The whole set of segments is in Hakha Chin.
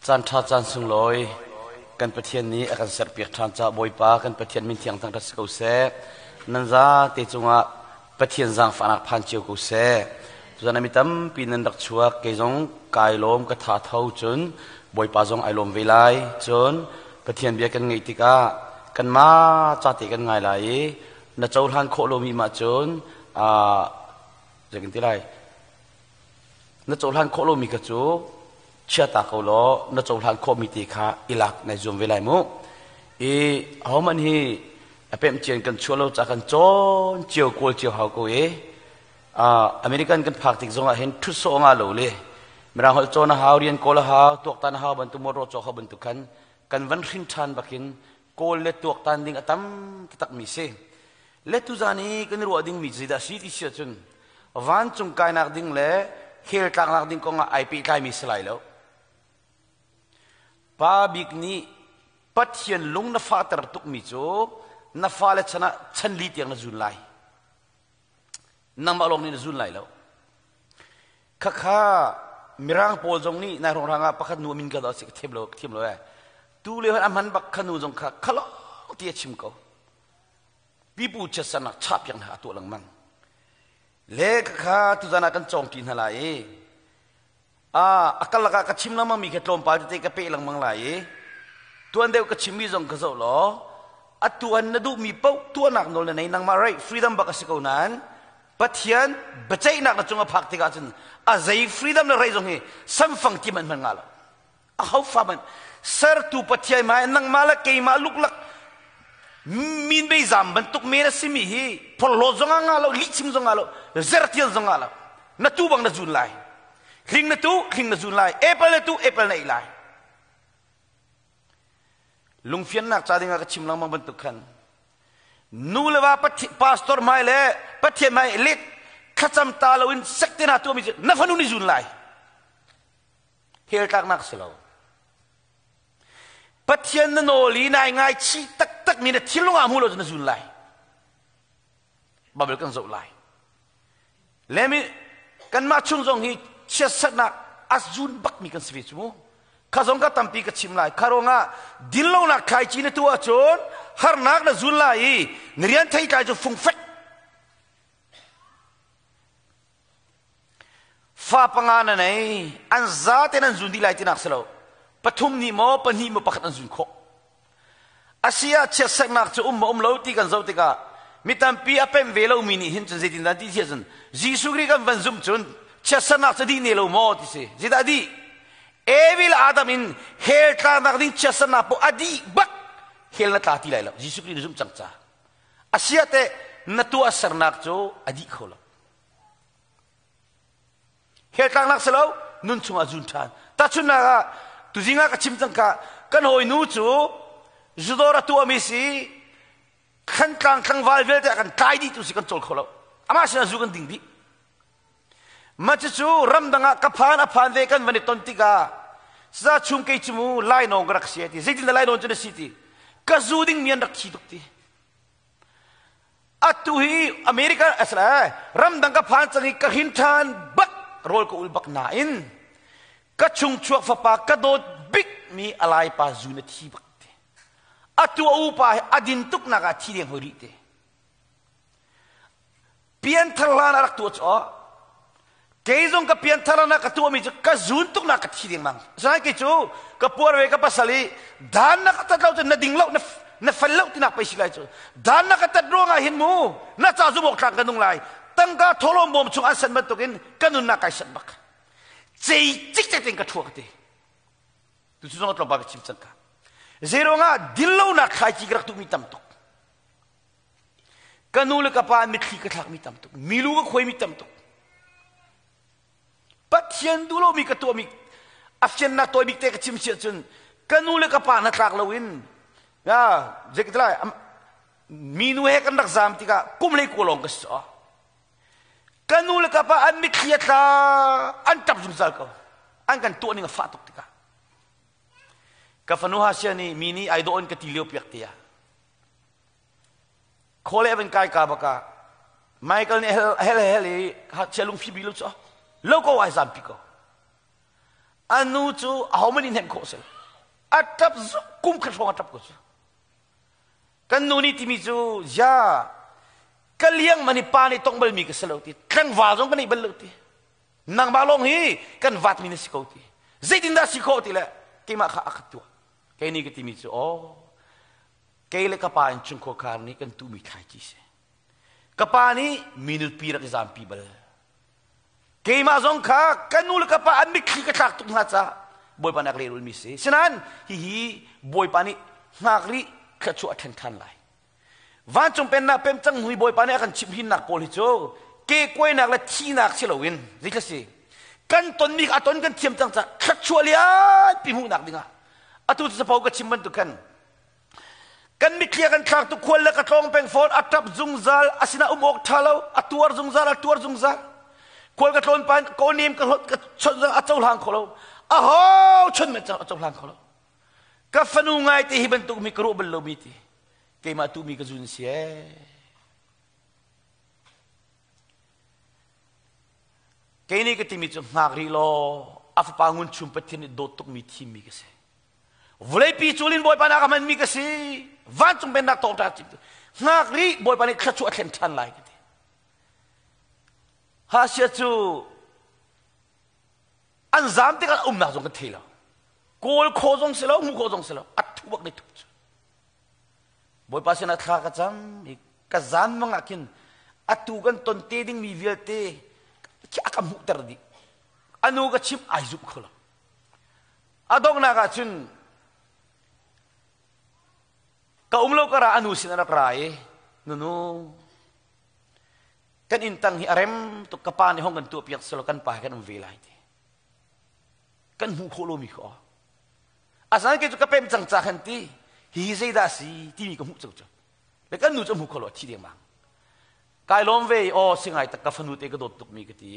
Caan ṭha caan sunglawi kan Pathian nih a kan serpiak ṭhan caah Bawipa kan Pathian min thiang thangṭhat si ko seh. Nan zate cungah Pathian zaangfahnak phan cio ko seh. Tuzan mi tampi nan rak chuak, kei zong kai lawm ka tha tho cun Bawipa zong ai lawm ve lai. Cun Pathian bia kan ngeih tikah kanmah ca te kan ngai lai i na cohlan khawh lomi mah cun zei kan ti lai na cohlan khawh lomi kha cu chia ta ko law na cohlan khawhmi te kha i lak nai zuam ve lai mu. I ahohmanh hi a pemh cian kan chuah lo ca kan cawn cio kawl cio hau ko i American kan phak tik zongah hin ṭhut sawh nga lo le Mirang holh cawn a hau, rian kawl a hau, tuaktan a hau bantuk, motor cawk hau bantuk khan kan van hrin ṭhan bakin kawl le tuaktan ding a tam taktak mi si. Le tuzan i kan i ruah dingmi zeidah si ti si ahcun vancung kainak ding le hell tlaknak ding kongah ai pehtlaimi si lai lo. Pa bik nih Pathian lung na fahter tukmi cu na fale chan ah chan li tiang na zun lai. Nangmah lawng nih na zun lai lo. Khakha Mirang pawl zong nih nai hrawng ah pakhat nu min ka dah si ka thiam lo thiam lo eh. Tu le a hman bak khanu zong kha khalo ti a chim ko. Pipu chiatsernak chahpiak hna a tuah lengmang. Le khakha tuzan ah kan cawng ṭi hna lai i a karlak ah ka chim lengmang mi kha tlawmpal tete ka peh lengmang lai i tuan deuh ka chimmi zong ka zoh law atu an na duhmi paoh tuahnak nawl na nei nangmah right freedom bak a si ko nain Pathian biaceihnak na cung a phak tikah cun a zei freedom le rei zong hi samfang ti man hman nga lo a ho fa man sertu Pathian hmai nangmah le keimah luklak min bei zam bantuk men a simi hi phorhlawt zong ah nga lo lihchim zong ah lo zertian zong ah lo na tu bang na zun lai hling na tu hling na zun lai apple na tu apple na ei lai lungfiannak ca dingah ka chim lengmang bantuk khan nu le va pastor hmai le pathian hmai let thlacam ta loin sekte na tuahmi cu na fanu ni zun lai hell tlaknak si lo Pathian na nawl i nai ngaichih taktakmi na thinlung ah hmu lo cu na zun lai. Bible kan zoh lai. Lemi kanmah chung zong hi chiatserhnak a zun bakmi kan si ve cu mu. Kha zong ka tampi ka chim lai. Kha ruangah dinlonak thlaici na tuah ahcun harnak na zun lai i na rian theitlai cu fungfek Fa panga na nei, an zaten an zun dih lai tinak si lo. Pathum nih maw, pahnih maw pakhat an zun khawh. Asi ah chiatserhnak cu um maw um lo ti kan zoh tikah mi tampi a pem ve lomi nih hin cun zeitindah ti si cun Jesuh Khrih kan van zumh cun chiatserhnak cu dih ne lo maw ti si. Zeidah dih? Evil Adam in hell tlaknak ding chiatserhnak poh a dih bak hell na tla ti lai lo. Jesuh Khrih na zumh cang ca. Asiah teh na tuahsernak cu a dih kho lo. Hell tlaknak si lo, nun chungah zun ṭhan. Tahchunhnak ah, tuzing ah ka chim cang ka kan hawinu cu zudawr a tuahmi si, Thantlang tlangval vialte a kan tlai dih tu si kan cawl kho lo. Amah sinah zu kan ding dih. Mah cucu ramdang ah ka phan a phan ve kan van i ton tikah saza chung kei cu mu lainawng ka rak si ti zeitin dah lainawn cu na si ti ka zu ding mi an rak thi tuk ti atu hi America asala ramdang ka phan cang i ka hin ṭhan bak rawl ka ul bak nain ka chung chuak fapa ka dawt bik mi alai pa zu na thi bak ti atu a upa hi a din tuk nak ah thi deng hoi rih ti Pianthar hlan a rak tuah cu kei zong ka pianthar hlan ah ka tuahmi cu ka zun tuk nak ka thi dengmang. Asinain kei cu ka puar ve ka pasal i dan na ka tat lo cun na ding lo na fel lo tinak pei si lai cu. Dan na ka tat ruangah hin mu na ca zum awk tlak ka nung lai. Tangka tholawm bawm chung an san bantukin ka nunnak kai sat bak. Cei cikcek in ka thua ka ti. Tu cu zong tlawmpal ka chim cang ka. Zeiruangah dillonak thlaici ka rak tuhmi tam tuk. Ka nu le ka pa mitthli ka thlakmi tam tuk. Milu ka khuaimi tam tuk. Pathian duh lomi ka tuahmi a fiannak tawi bik te ka chim siah cun ka nu le ka pa hna tlak loin ya zeitlai minu he kan rak zaam tikah kum lei kua lawng ka si ka nu le ka pa an mitthli a tla an ṭap zungzal ko an kan tuah ning a fah tuk tikah ka fanu hasia nih mi nih ai dawh in ka ti lio piak te ah Khawle a van kai ka baka Michael nih hel hel hel i chia lungfi bi lo cu lo ko ai zampi ko. A nu cu ahohmanh nih hnemh khawh si lo. A ṭap kum khat hrawng a ṭap ko cu. Kan nu nih timi cu ya ka liang man hi pa nih tong balmi ka si lo ti tlangval zong ka nei bal lo ti nangmah lawng hi kan vatmi na si ko ti zeitindah si khawh ti le keimah kha a ka tuah kei nih ka timi cu aw kei le ka pa in chungkhar khar nih kan tuhmi thlaici si ka pa nih minute pi rak i zampi bal Keimah zong kha ka nu le ka pa an mitthli ka thlak tuk hna caah Bawipa nih a ka lehrulmi si. Sinain hihi Bawipa nih hngak rih thluachuah a ṭhen ṭhan lai. Vancung pennak pem cang hnu i Bawipa nih a kan chimhhinnak pawl hi cu kekuainak le thihnak si loin zeithla si kan tonmi kha a ton kan thiam cang caah thluachuah lianpi hmuhnak dingah atu cu capo ka chim bantuk khan Kan mitthli a kan thlak tu khual le ka tlawng peng fawn a ṭap zungzal a sinah um awk ṭha lo a tuar zungzal a tuar zungzal khual ka tlawn pan ko nem ka hlot ka chawnh zong a cohlang kho lo a ho chun men a cohlang kho lo ka fanu ngai te hi bantuk mi ka ruah bal lomi ti keimah tu mi ka zun si ee kei nih ka timi cu hngak rih law a fapa ngun chum pathian nih dawt tukmi thimmi ka si Vawleipi culin Bawipa nih a ka hmanmi ka si. Vancung pennak thawngṭha chimtu. Hngak rih Bawipa nih thluachuah a thlen ṭhan lai ka ti. Hasia cu an zam tikah umnak zong kan thei lo. Kawl khaw zong si lo, hmu khaw zong si lo. A thu bak ne thu cu. Bawipa sinah thla ka cam i ka zan mang ah khin atu kan ton te dingmi vialte khi a ka hmuhter dih. Anu ka chimh ai zumh kho lo. A donghnak ah cun ka um lo karah a nu sin a rak ra i nunu kan inn tang hi a rem tuk ka pa nih hong kan tuah piak selaw kan pa he kan um ve lai ti kan hmuh khawh lomi kha asinain kei cu ka pem cang ca khan ti hi zeidah a si timi ka hmuh cang cu le kan nu cu a hmu kho lo a thi dengmang kai lawm ve i aw singai tak ka fanu te ka dawt tukmi ka ti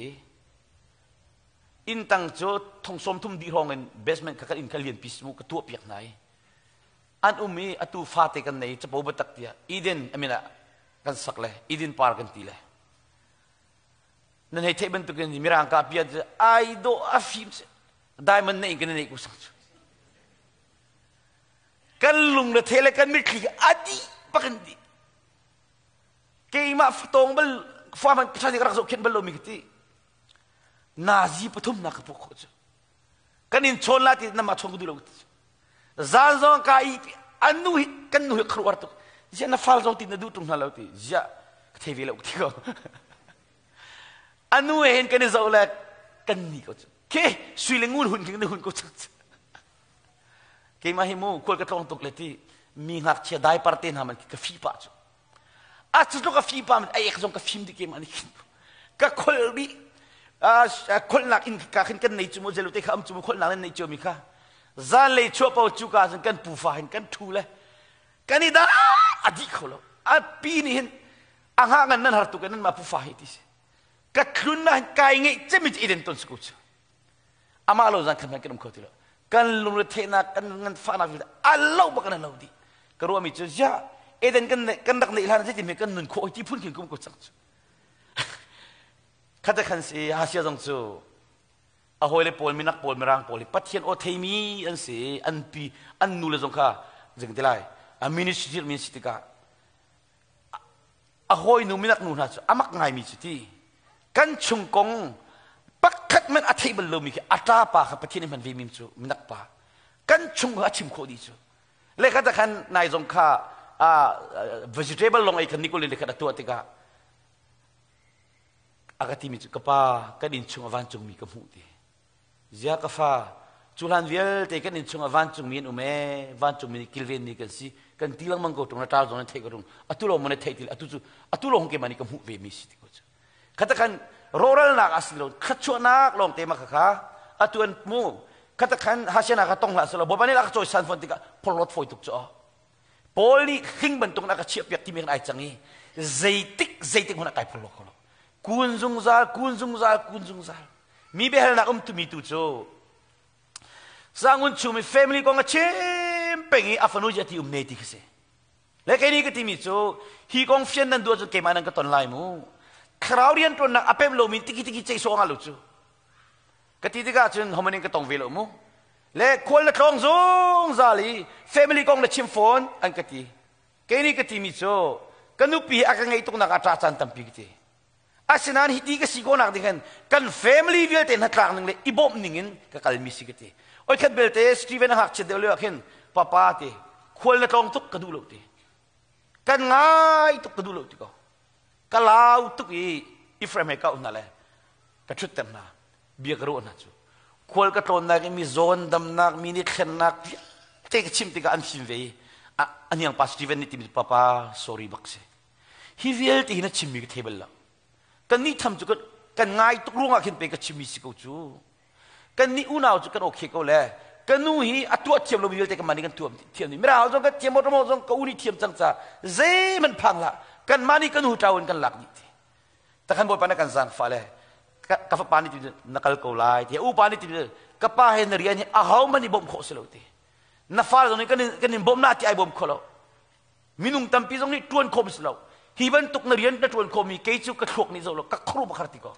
Inn tang cu thong sawm thum dih hrawng in basement kha kan inn kha lian pi simu ka tuah piak hna i an um i atu fate kan nei capo biatak tiah Eden amin ah kan sak le Eden par kan ti le nan hei theih bantukin mirang ka pia ai dawh a fim diamond na in kan nei ku sang cu kan lung le the le kan mitthli a dih bakin dih keimah fatong bal fa man pasal rak zohkhenh bal lomi ka ti Nazi pathum na ka puk khawh cu. Kan in chawn la ti nama chawn ka duh lo ti. Zan zong ka i an nu hi kan nu hi kharuar tuk. Zia na fal zong ti na duh tung hna lo ti. Zia ka thei ve lo ti ko. Anu he hin kan i zoh le kan ni ko cu. Ke sui le ngun hun king na hun ko cu. Keimah hi mu khual ka tlawng tuk le ti mi ngakchia dai par te hna man ka fi pah cu. A cu tluk a fi pa a ek zong ka fim dih keimah nih khin ka kholh dih kholhnak in ka khin kan nei cu mu zelu te kha am cu mu kholhnak in nei cio mi kha zanlei chuah po cu ka cun kan pufa hin kan thu le kan i dah a dih kho lo a pi nih hin a ngah ngan nan har tuk nan ma pufa hi ti si ka thlun na hin kai ngeih cemi ci iden ton su ko cu amah lo zan khan kan um kho ti lo kan lungretheihnak kan nganfahnak vialte a lo bak kan lo dih ka ruahmi cu ya Eden kan kan rak neih hlan zeitin hme kan nun khawh ti phun khin kum ko cang cu khata khan si Asia zong cu a hawile pawl minak pawl mirang pawl hi Pathian aw theimi an si an pi an nu le zong kha zing ti lai a ministry min si tikah a hawinu minak nu hna cu a mak ngaimi cu ti kan chung kong pakhat man a theih bal lomi khi a ṭa pa kha Pathian i hman ve mi cu minak pa kan chung kha a chim khawh dih cu le kha khan nai zong kha vegetable lawng ei khan nikulin le khan a tuah tikah a ka timi cu ka pa kan inn chung a vancungmi ka hmuh ti Zia ka fa, cu hlan vialte kan innchung ah vancungmi an um ee, vancungmi nih kilvenmi kan si, kan ti lengmang ko ṭung, na ṭal zong na theih ko ṭung, atu lawng maw na theih ti atu cu atu lawng keimah nih ka hmuh ve mi si ti ko cu. Khata khan rawhralnak a si lo, thluachuahnak lawng te ma kha kha atu an mu, khata khan hasiana kha tong hlah selaw, Bawipa nih a ka cawisan fawn tikah phorhlawt fawi tuk cu aw. Paul nih hling bantuk in a ka chiahpiak timi kan ai cang i zeitik zeitik hmanh ah kai phorhlaw kho lo. Kun zungzal, kun zungzal, kun zungzal. Mi biahalnak um tumi tu cu Sangun chung mi family kong a chim peng i a fanu ji a ti um ne ti khi si. Le kei nih ka timi cu hi kong fian nan duh ahcun keimah nan ka ton lai mu. Thlarau rianṭuannak a pem lomi tiki tiki ceih sawh nga lo cu. Ka ti tikah cun homaning ka tong ve lo mu. Le khual na tlawng zungzal i family kong na chim fawn an ka ti. Kei nih ka timi cu ka nupi a ka ngeih tuknak ah ṭah caan tampi ka ti. Asinain hiti ka si khawhnak ding hin kan family vialte hnatlak ning le i bawmh ning in ka kalmi si ka ti. Oi khat belte Steven a ngakchiat deuh lio ah khin papa ti khual na tlawng tuk ka duh lo ti. Kan ngai tuk ka duh lo ti ko. Ka lau tuk i Ephraim he ka hna le ka ṭhutter hna bia ka ruah hna cu khual ka tlawnnak i mi zawn damnak mi nih thlennak vialte ka chimh tikah an fim ve i a hniang pa Steven nih timi papa sorry bak si hi vialte hi na chimmi ka thei bal lo kan nih tham cu kan ngai tuk ruangah khin pe ka chimmi si ko cu kan nih unau cu kan okay ko le ka nu hi a tuah thiam lomi vialte kanmah nih kan tuah thiam ni mirang zong kan thiam motor zong ka u nih thiam cang ca zeihmanh phang hlah kanmah nih ka nu ṭau in kan lak dih ti takhan bawipa na kan zaangfah le ka fapa nih ti na kal ko lai ti upa nih ti ka pa he na rian hi aho hmanh nih bawmh khawh si lo ti na fale zong nih kan in bawmh na ti ai bawm kho lo minung tampi zong nih ṭuan khawh si lo hi bantuk na rian na ṭuan khawhmi kei cu ka thluak nih zoh lo ka khuru bakhar ti ko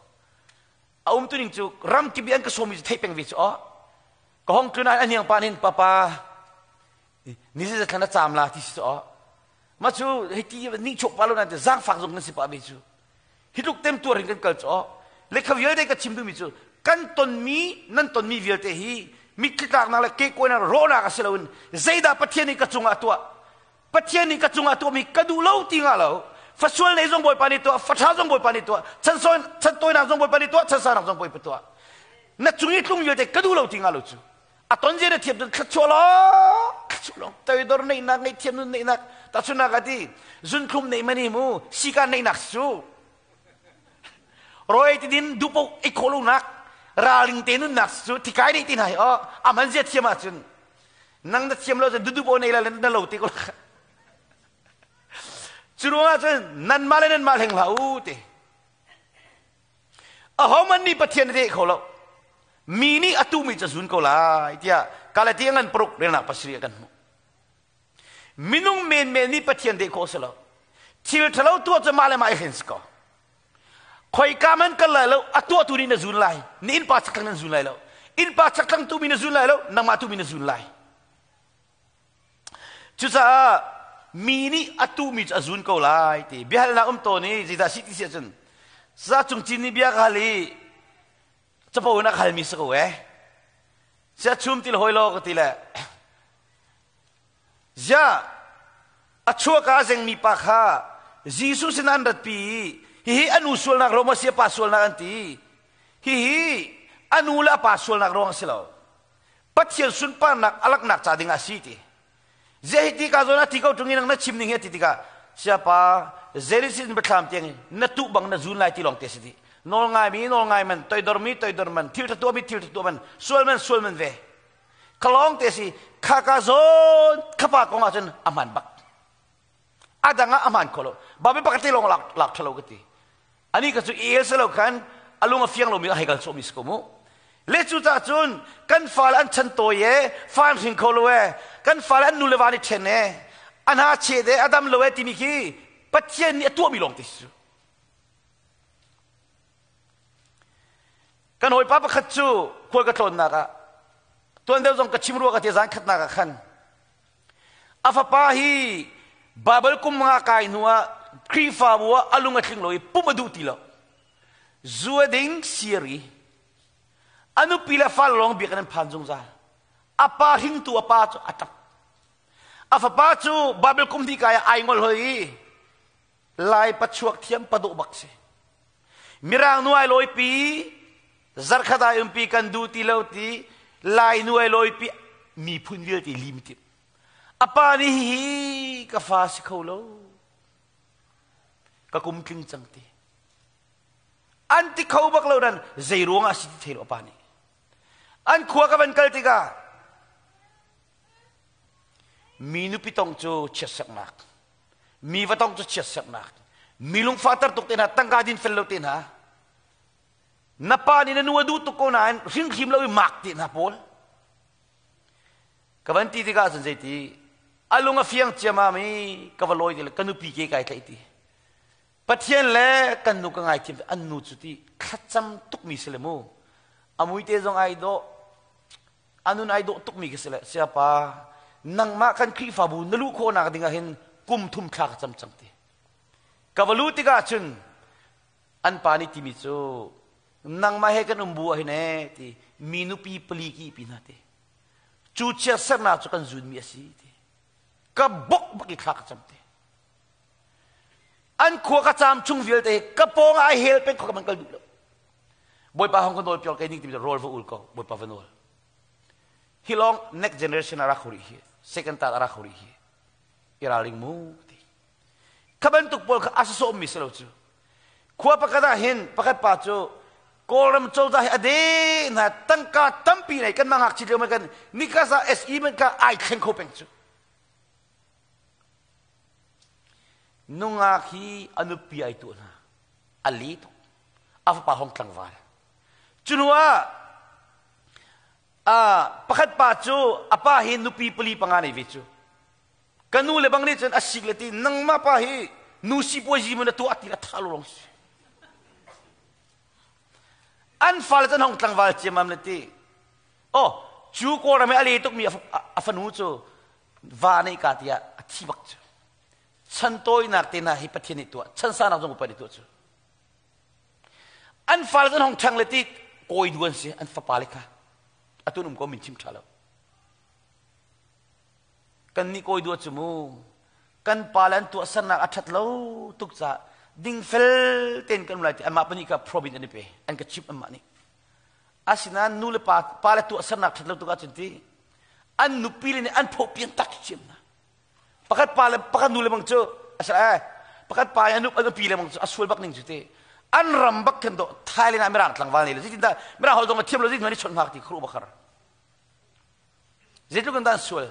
a um tuning cu ram kip i an ka sawmi cu theih peng ve cu aw ka hong tlun ah aniang pa nin papa ni si thlan a caam la ti si cu aw ma cu hei ti ni chok pa lo nan te zaangfak zong kan si pa ve cu hi tluk tem tuar in kan kal cu aw lekha vialte ka chim duhmi cu kan tonmi nan tonmi vialte hi mitthli tlaknak le kekuainak rawhnak a si loin zeidah Pathian nih ka cungah a tuah Pathian nih ka cungah tuahmi ka duh lo ti nga lo. Fasual nei zong Bawipa nih tuah, faṭha zong Bawipa nih tuah, chansawi chantawinak zong Bawipa nih tuah, chansanak zong Bawipa tuah. Na cung i tlung vialte ka duh lo ti nga lo cu. A ton zia na thiam cun thluachuah lawng, thluachuah lawng, toidor neihnak, ngaihthiam nun neihnak, tahchunhnak ah ti, zunthlum neih mani mu, sika neihnak cu. Rawi ti din duhpoh ei khawh lonak, ralring te nunnak cu thikai neih ti hna hi aw, a man zia thiam ahcun nang na thiam lo cun dudu bo nei la na lo te ko cu ruangah cun nanmah le nanmah hleng hlah u ti ahoman nih pathian a deh kho lo mi nih a tumi ca zun ko lai tiah Galatia ngan paruk relnak pasarih kan hmuh minung menmen nih pathian deh khawh si lo thil ṭhalo tuah cu mah le mah i hlen si ko Khoika man kal lai lo, a tuahtu nih na zun lai. Na innpa chakthlang nan zun lai lo. Innpa chakthlang tu mi na zun lai lo, nangmah tu mi na zun lai. Cucaah mi nih a tuhmi cu a zun ko lai ti biahalnak um tawn i zeidah si ti si ahcun sa cung cin nih bia ka hal i capo in a ka halmi si ko eh. Sia chum ti le hawi law ka ti le Ziah a chuaka a zengmi pa kha Jesuh sinah an ratpi i hihi a nu sualnak ruang maw si a pa sualnak an ti. Hihi a nu le a pa sualnak ruang a si lo. Pathian sunparnak a laknak ca ding ah a si ti. Ziah hi ti ka zawn ah ti ko ṭung i nang na chim ning hi a ti tikah siapa Genesis biathlam tiang na tuh bang na zun lai ti lawng te si ti. Nawl ngaimi nawl ngai man, toidormi toidor man, thil ṭha tuahmi thil ṭha tuah man, sual man sual man ve. Kha lawng te si kha ka zawn khapa kong ah cun a hman bak. A dang ah a hman kho lo. Babi pakhat te lawng lak lak ṭha lo ka ti. Ani ka cu el se lo khan a lung a fiang lomi a hei kal sawhmi si ko mu. Le cu cah cun kan fale an chan tawi e, fa an hring kho lo e, kan fale an nu le va nih ṭhen e, a hna chet e, a dam lo e timi khi Pathian nih a tuahmi lawng te si cu. Kan hawipa pakhat cu khual ka tlawnnak ah tuan deuh zong ka chim rua ka ti zan khatnak ah khan a fapa hi Bible kum nga kai hnu ah Khrihfabu ah a lung a tling lo i pumh a duh ti lo. Zu a ding siari. A nupi le fal lawng biakinn an phan zungzal. A pa hringtu a pa cu a ṭap. A fapa cu Bible kum hnih kai ah ai ngol hoi i Lai pachuak thiam padawh bak si. Mirang nu ai lawipi zarkhat ai umpi kan duh ti lo ti Lai nu ai lawipi miphun vialte lim tim. A pa nih hihi ka fa si kho lo. Ka kum tling cang ti. An ti kho bak lo nan zei ruang ah si ti thei lo a pa nih. An khua ka van kal tikah mi nupi tong cu chiatserhnak mi va tong cu chiatserhnak mi lungfahter tuk te hna tangka din fel lo te hna na pa nih na nu a duh tuk ko nain hringhrim lo i mak te hna pawl ka van ti tikah cun zeiti a lung a fiang ciamam i ka va lawi ti le ka nupi ke kai tlaih ti Pathian le kan nu ka ngaithiam an nu cu ti thlacam tukmi si le mu. A muite zong ai dawh. A nun ai dawh tukmi ka si le siapa nangmah kan Khrihfabu na luh khawhnak ding ah hin kum thum thla ka cam cang ti. Ka va luh tikah cun an pa nih timi cu nangmah he kan um bu ah hin ee ti mi nupi pali ki pi hna ti. Cu chiatsernak cu kan zunmi a si ti. Ka bok bak i thla ka cam ti. An khua ka caam chung vialte ka pawng ah ai hel peng kho ka man kal duh lo. Bawipa hong ka nawl piak kei ning timi rawl va ul ko Bawipa va nawl. Hi long next generation a ra kho rih hi second tar a ra kho rih hi i ralring mu ti. Kha bantuk pawl kha a sawm mi si lo cu. Khua pakhat ah hin pakhat pa cu Kawlram cozah hi a de hna tangka tampi nei kan mah ngakchia lio man kan nikasa SE man ka ai thleng kho peng cu. Nungak hi a nupi ai tuah hna. A li tuk. A fapa hong tlangval. Cu hnu ah pakhat pa cu a pa hi nupi pali panga nei ve cu. Ka nu le bang nih cun a sik le ti nangmah pa hi nu sipuazi mun a tuah ti a tha lo si. An fale cun hong tlangval ciamam le ti. Oh, cu Kawlram i a le tukmi a fanu cu va nei ka tiah a thi bak cu. Chan tawinak te hna hi Pathian nih tuah, chan sanak zong upa nih tuah cu. An fale cun hong ṭhang le ti kawi du an si, an fapa le kha. Atun um ko min chim ṭha lo. Kan nih kawi dua cu mu, kan pa le an tuahsernak a ṭhat lo tuk caah dingfel tein kan um lai ti anmah pahnih kha province an i pe, an ka chimh anmah nih. Asinain nu le pa, pa le tuahsernak ṭhat lo tuk ahcun ti an nupi le nih an phawhpian tak thiam hna. Pakhat pa le pakhat nu le bang cu a si eh pakhat pa i a nupi le bang cu a sual bak ning cu ti an ram bak khin do Thailand ah mirang tlangval nei le zeitin dah mirang holh zong a thiam lo zeitin ni chawnh hngak ti khru bakhar zeitluk in dah an sual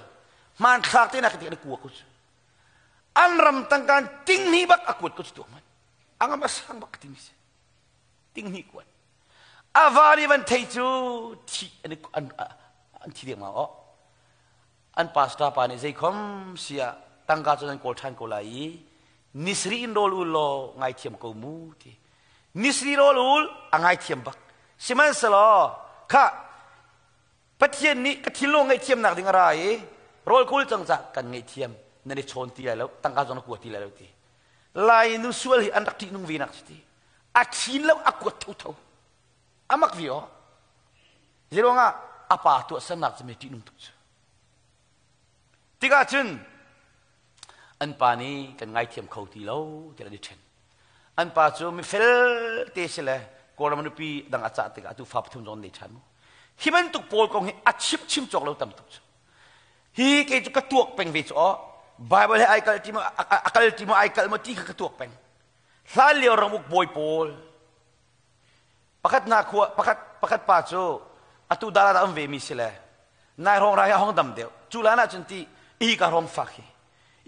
hmanthlak te nak ti an kua ko cu an ram tangkan ting hnih bak a kuat ko cu tuah man angam a sang bak timi si ting hnih kuat a va nih van thei cu thi an an thi deng ma o an pastor pa nih zeikhom sia tangka cu nan kawl ṭhan ko lai i nisri in rawl ul law ngaithiam ko mu ti nisri rawl ul a ngaithiam bak sihmanhsehlaw kha Pathian nih ka thinlung ngaihthiamnak ding a ra i rawl kul cang cah kan ngaihthiam nan i chawn ti lai lo tangka zong na kua ti lai lo ti lai nu sual hi an rak ṭihnung ve nak ti a thin lo a kuat thotho a mak vi aw zeiruangah a pa tuahsernak cu me ṭihnung tuk cu tikah cun an pa nih kan ngaithiam kho ti lo tiah an i ṭhen An pa cu mifel te si le Kawlram nupi dang a cah tikah atu fa pathum zong nei ṭhan mu. Hi bantuk pawl kong hi a chim chim cawk lo tam tuk cu. Hi kei cu ka tuak peng ve cu aw. Bible he ai kal ti maw a kal ti maw ai kal maw ti kha ka tuak peng. Hlan lio ramuk bawi pawl pakhat na khua pakhat pakhat pa cu atu dala da um ve mi si le nai hrawng ra hi a hong dam deuh cu lan ah cun ti i ka hrawng fak hi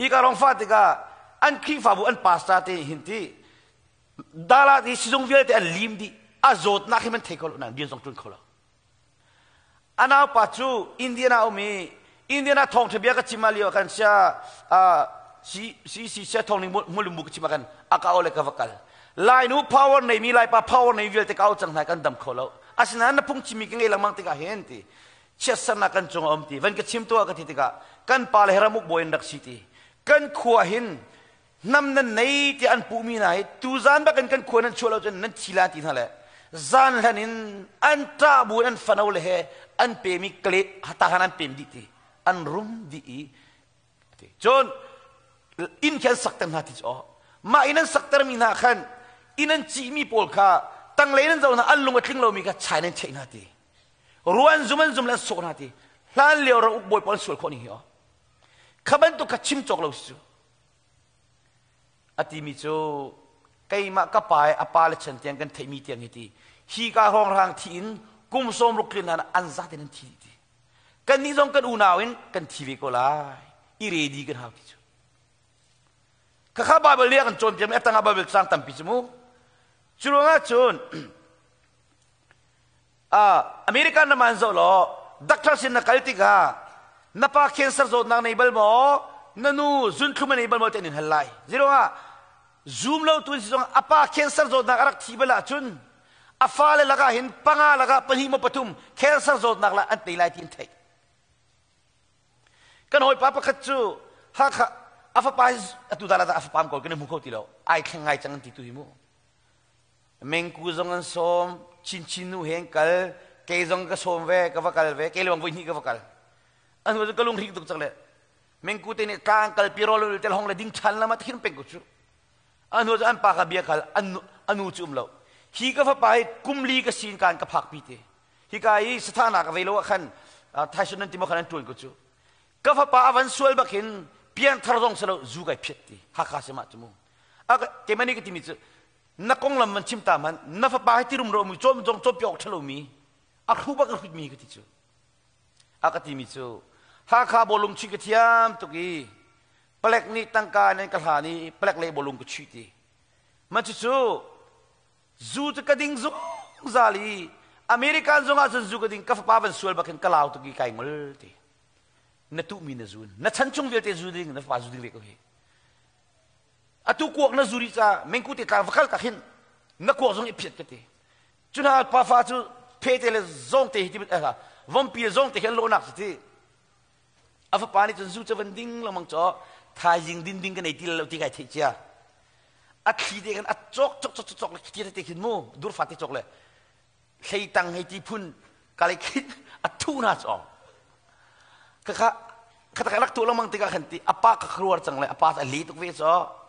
i ka rong fa tikah an Khrihfabu an pastor te hin ti dala ti sizung vialte an lim dih a zawtnak hi man thei kho lo nan rian zong ṭuan kho lo a naupa cu Indiana um i Indiana thawngṭha bia ka chim ah lio kan sia si si si sia thawng ning mulumbu ka chim ah kan a ka le ka va kal Lainu power nei mi Laipa power nei vialte ka au cang hna kan dam kho lo asinain na phung chimmi ka ngei lengmang tikah hin ti chiatsernak kan cung a um ti van ka chim tuah ka ti tikah kan pa le ramuk bawi in rak si ti kan khua hin hnam nan nei ti an puhmi hna hi tuzan bak in kan khua nan chuah lo cun nan thi la ti hna le zan hlan in an ṭah bu in an fano le he an pem i kle hatahan an pem dih ti an rum dih i cun inn khi an sakter hna ti cu aw mah inn an saktermi hna khan inn an cihmi pawl kha tanglei in an zoh hna an lung a tling lomi kha chai nan cheih hna ti ruan zum an zum le an sawh hna ti hlan lio ram uk bawi pawl an sual khawh ning hi aw kha bantuk kha chim cawk lo si cu a timi cu keimah ka pa a pa le chan tiang kan theihmi tiang hi ti hi ka hrawng rang thi in kum sawm ruk tlin hlan an zatin an thi ti kan nih zong kan unau in kan thi ve ko lai i ready kan hau ti cu khakha Bible nih a kan cawnpiakmi a tangah Bible cang tampi cu mu cu ruangah cun American ram an zoh law doctor sin na kal tikah na pa cancer zawtnak nei bal maw na nu zunthlum a nei bal maw ti an in hal lai ziruangah zum lo tu si zong a pa cancer zawtnak a rak thi bal ahcun A fale lakah hin panga lakah pahnih maw pathum cancer zawtnak la an tei lai ti an theih. Kan hawipa pakhat cu Hakha a fapa atu dah a fapa kawl kan i hmu kho ti lo. Ai thleng ngai cang an ti tu hi mu. Mengku zong an sawm, Chinchin nu he an kal, kei zong ka sawm ve, ka va kal ve, kei lewang voi hnih ka va kal. An cu ka lung hrik tuk cang le mengku te nih tlang kal pi rol tel hong le ding than lama thin peng ko cu. An cu an pa ka bia kal an anu cu um lo. Hi ka fapa hi kum li ka sin kan ka phak pi te. Hika i sathana ka vei lo ah khan thaison nan ti mo khan an tuan ko cu. Ka fapa a van sual bak hin pianthar zong si lo zu kai phiat ti. Hakha se ma cu mu. A keimah nih ka timi cu na konglam van chim ta hmanh na fapa hi tirum ro mi cawm zong cawm piak ṭhalo mi a hru bak a hrut mi ka ti cu a ka timi cu Hakha bawlung chuih ka thiam tuk i palek nih tangka nan ka hlan i palek le bawlung ka chuih ti man cucu zu cu ka ding zungzal i American zong ah cun zu ka ding ka fapa van sual bak in ka lau tuk i kai ngol ti na tuhmi na zun na chan chung vialte zu ding na fapa zu ding ve ko hi Atu kuak na zuri ca mengku te tlang va kal ka khin na kuak zong i phiat ka ti. Cu hna pafa cu phete le zong te hi ti eh vompi le zong te khi an lawhnak cu ti. A fapa nih cun zu cu van ding lengmang caw thaizing din ding ka nei ti lo ti kai theih cia. A thli te khan a cawk cawk cawk cawk le khi te khin mu durfa te cawk le hleitang hei ti phun kale khin a thu na cawng ka kha kha rak tu lengmang tikah khan ti apa ka kruar cang le apa a li tuk ve cho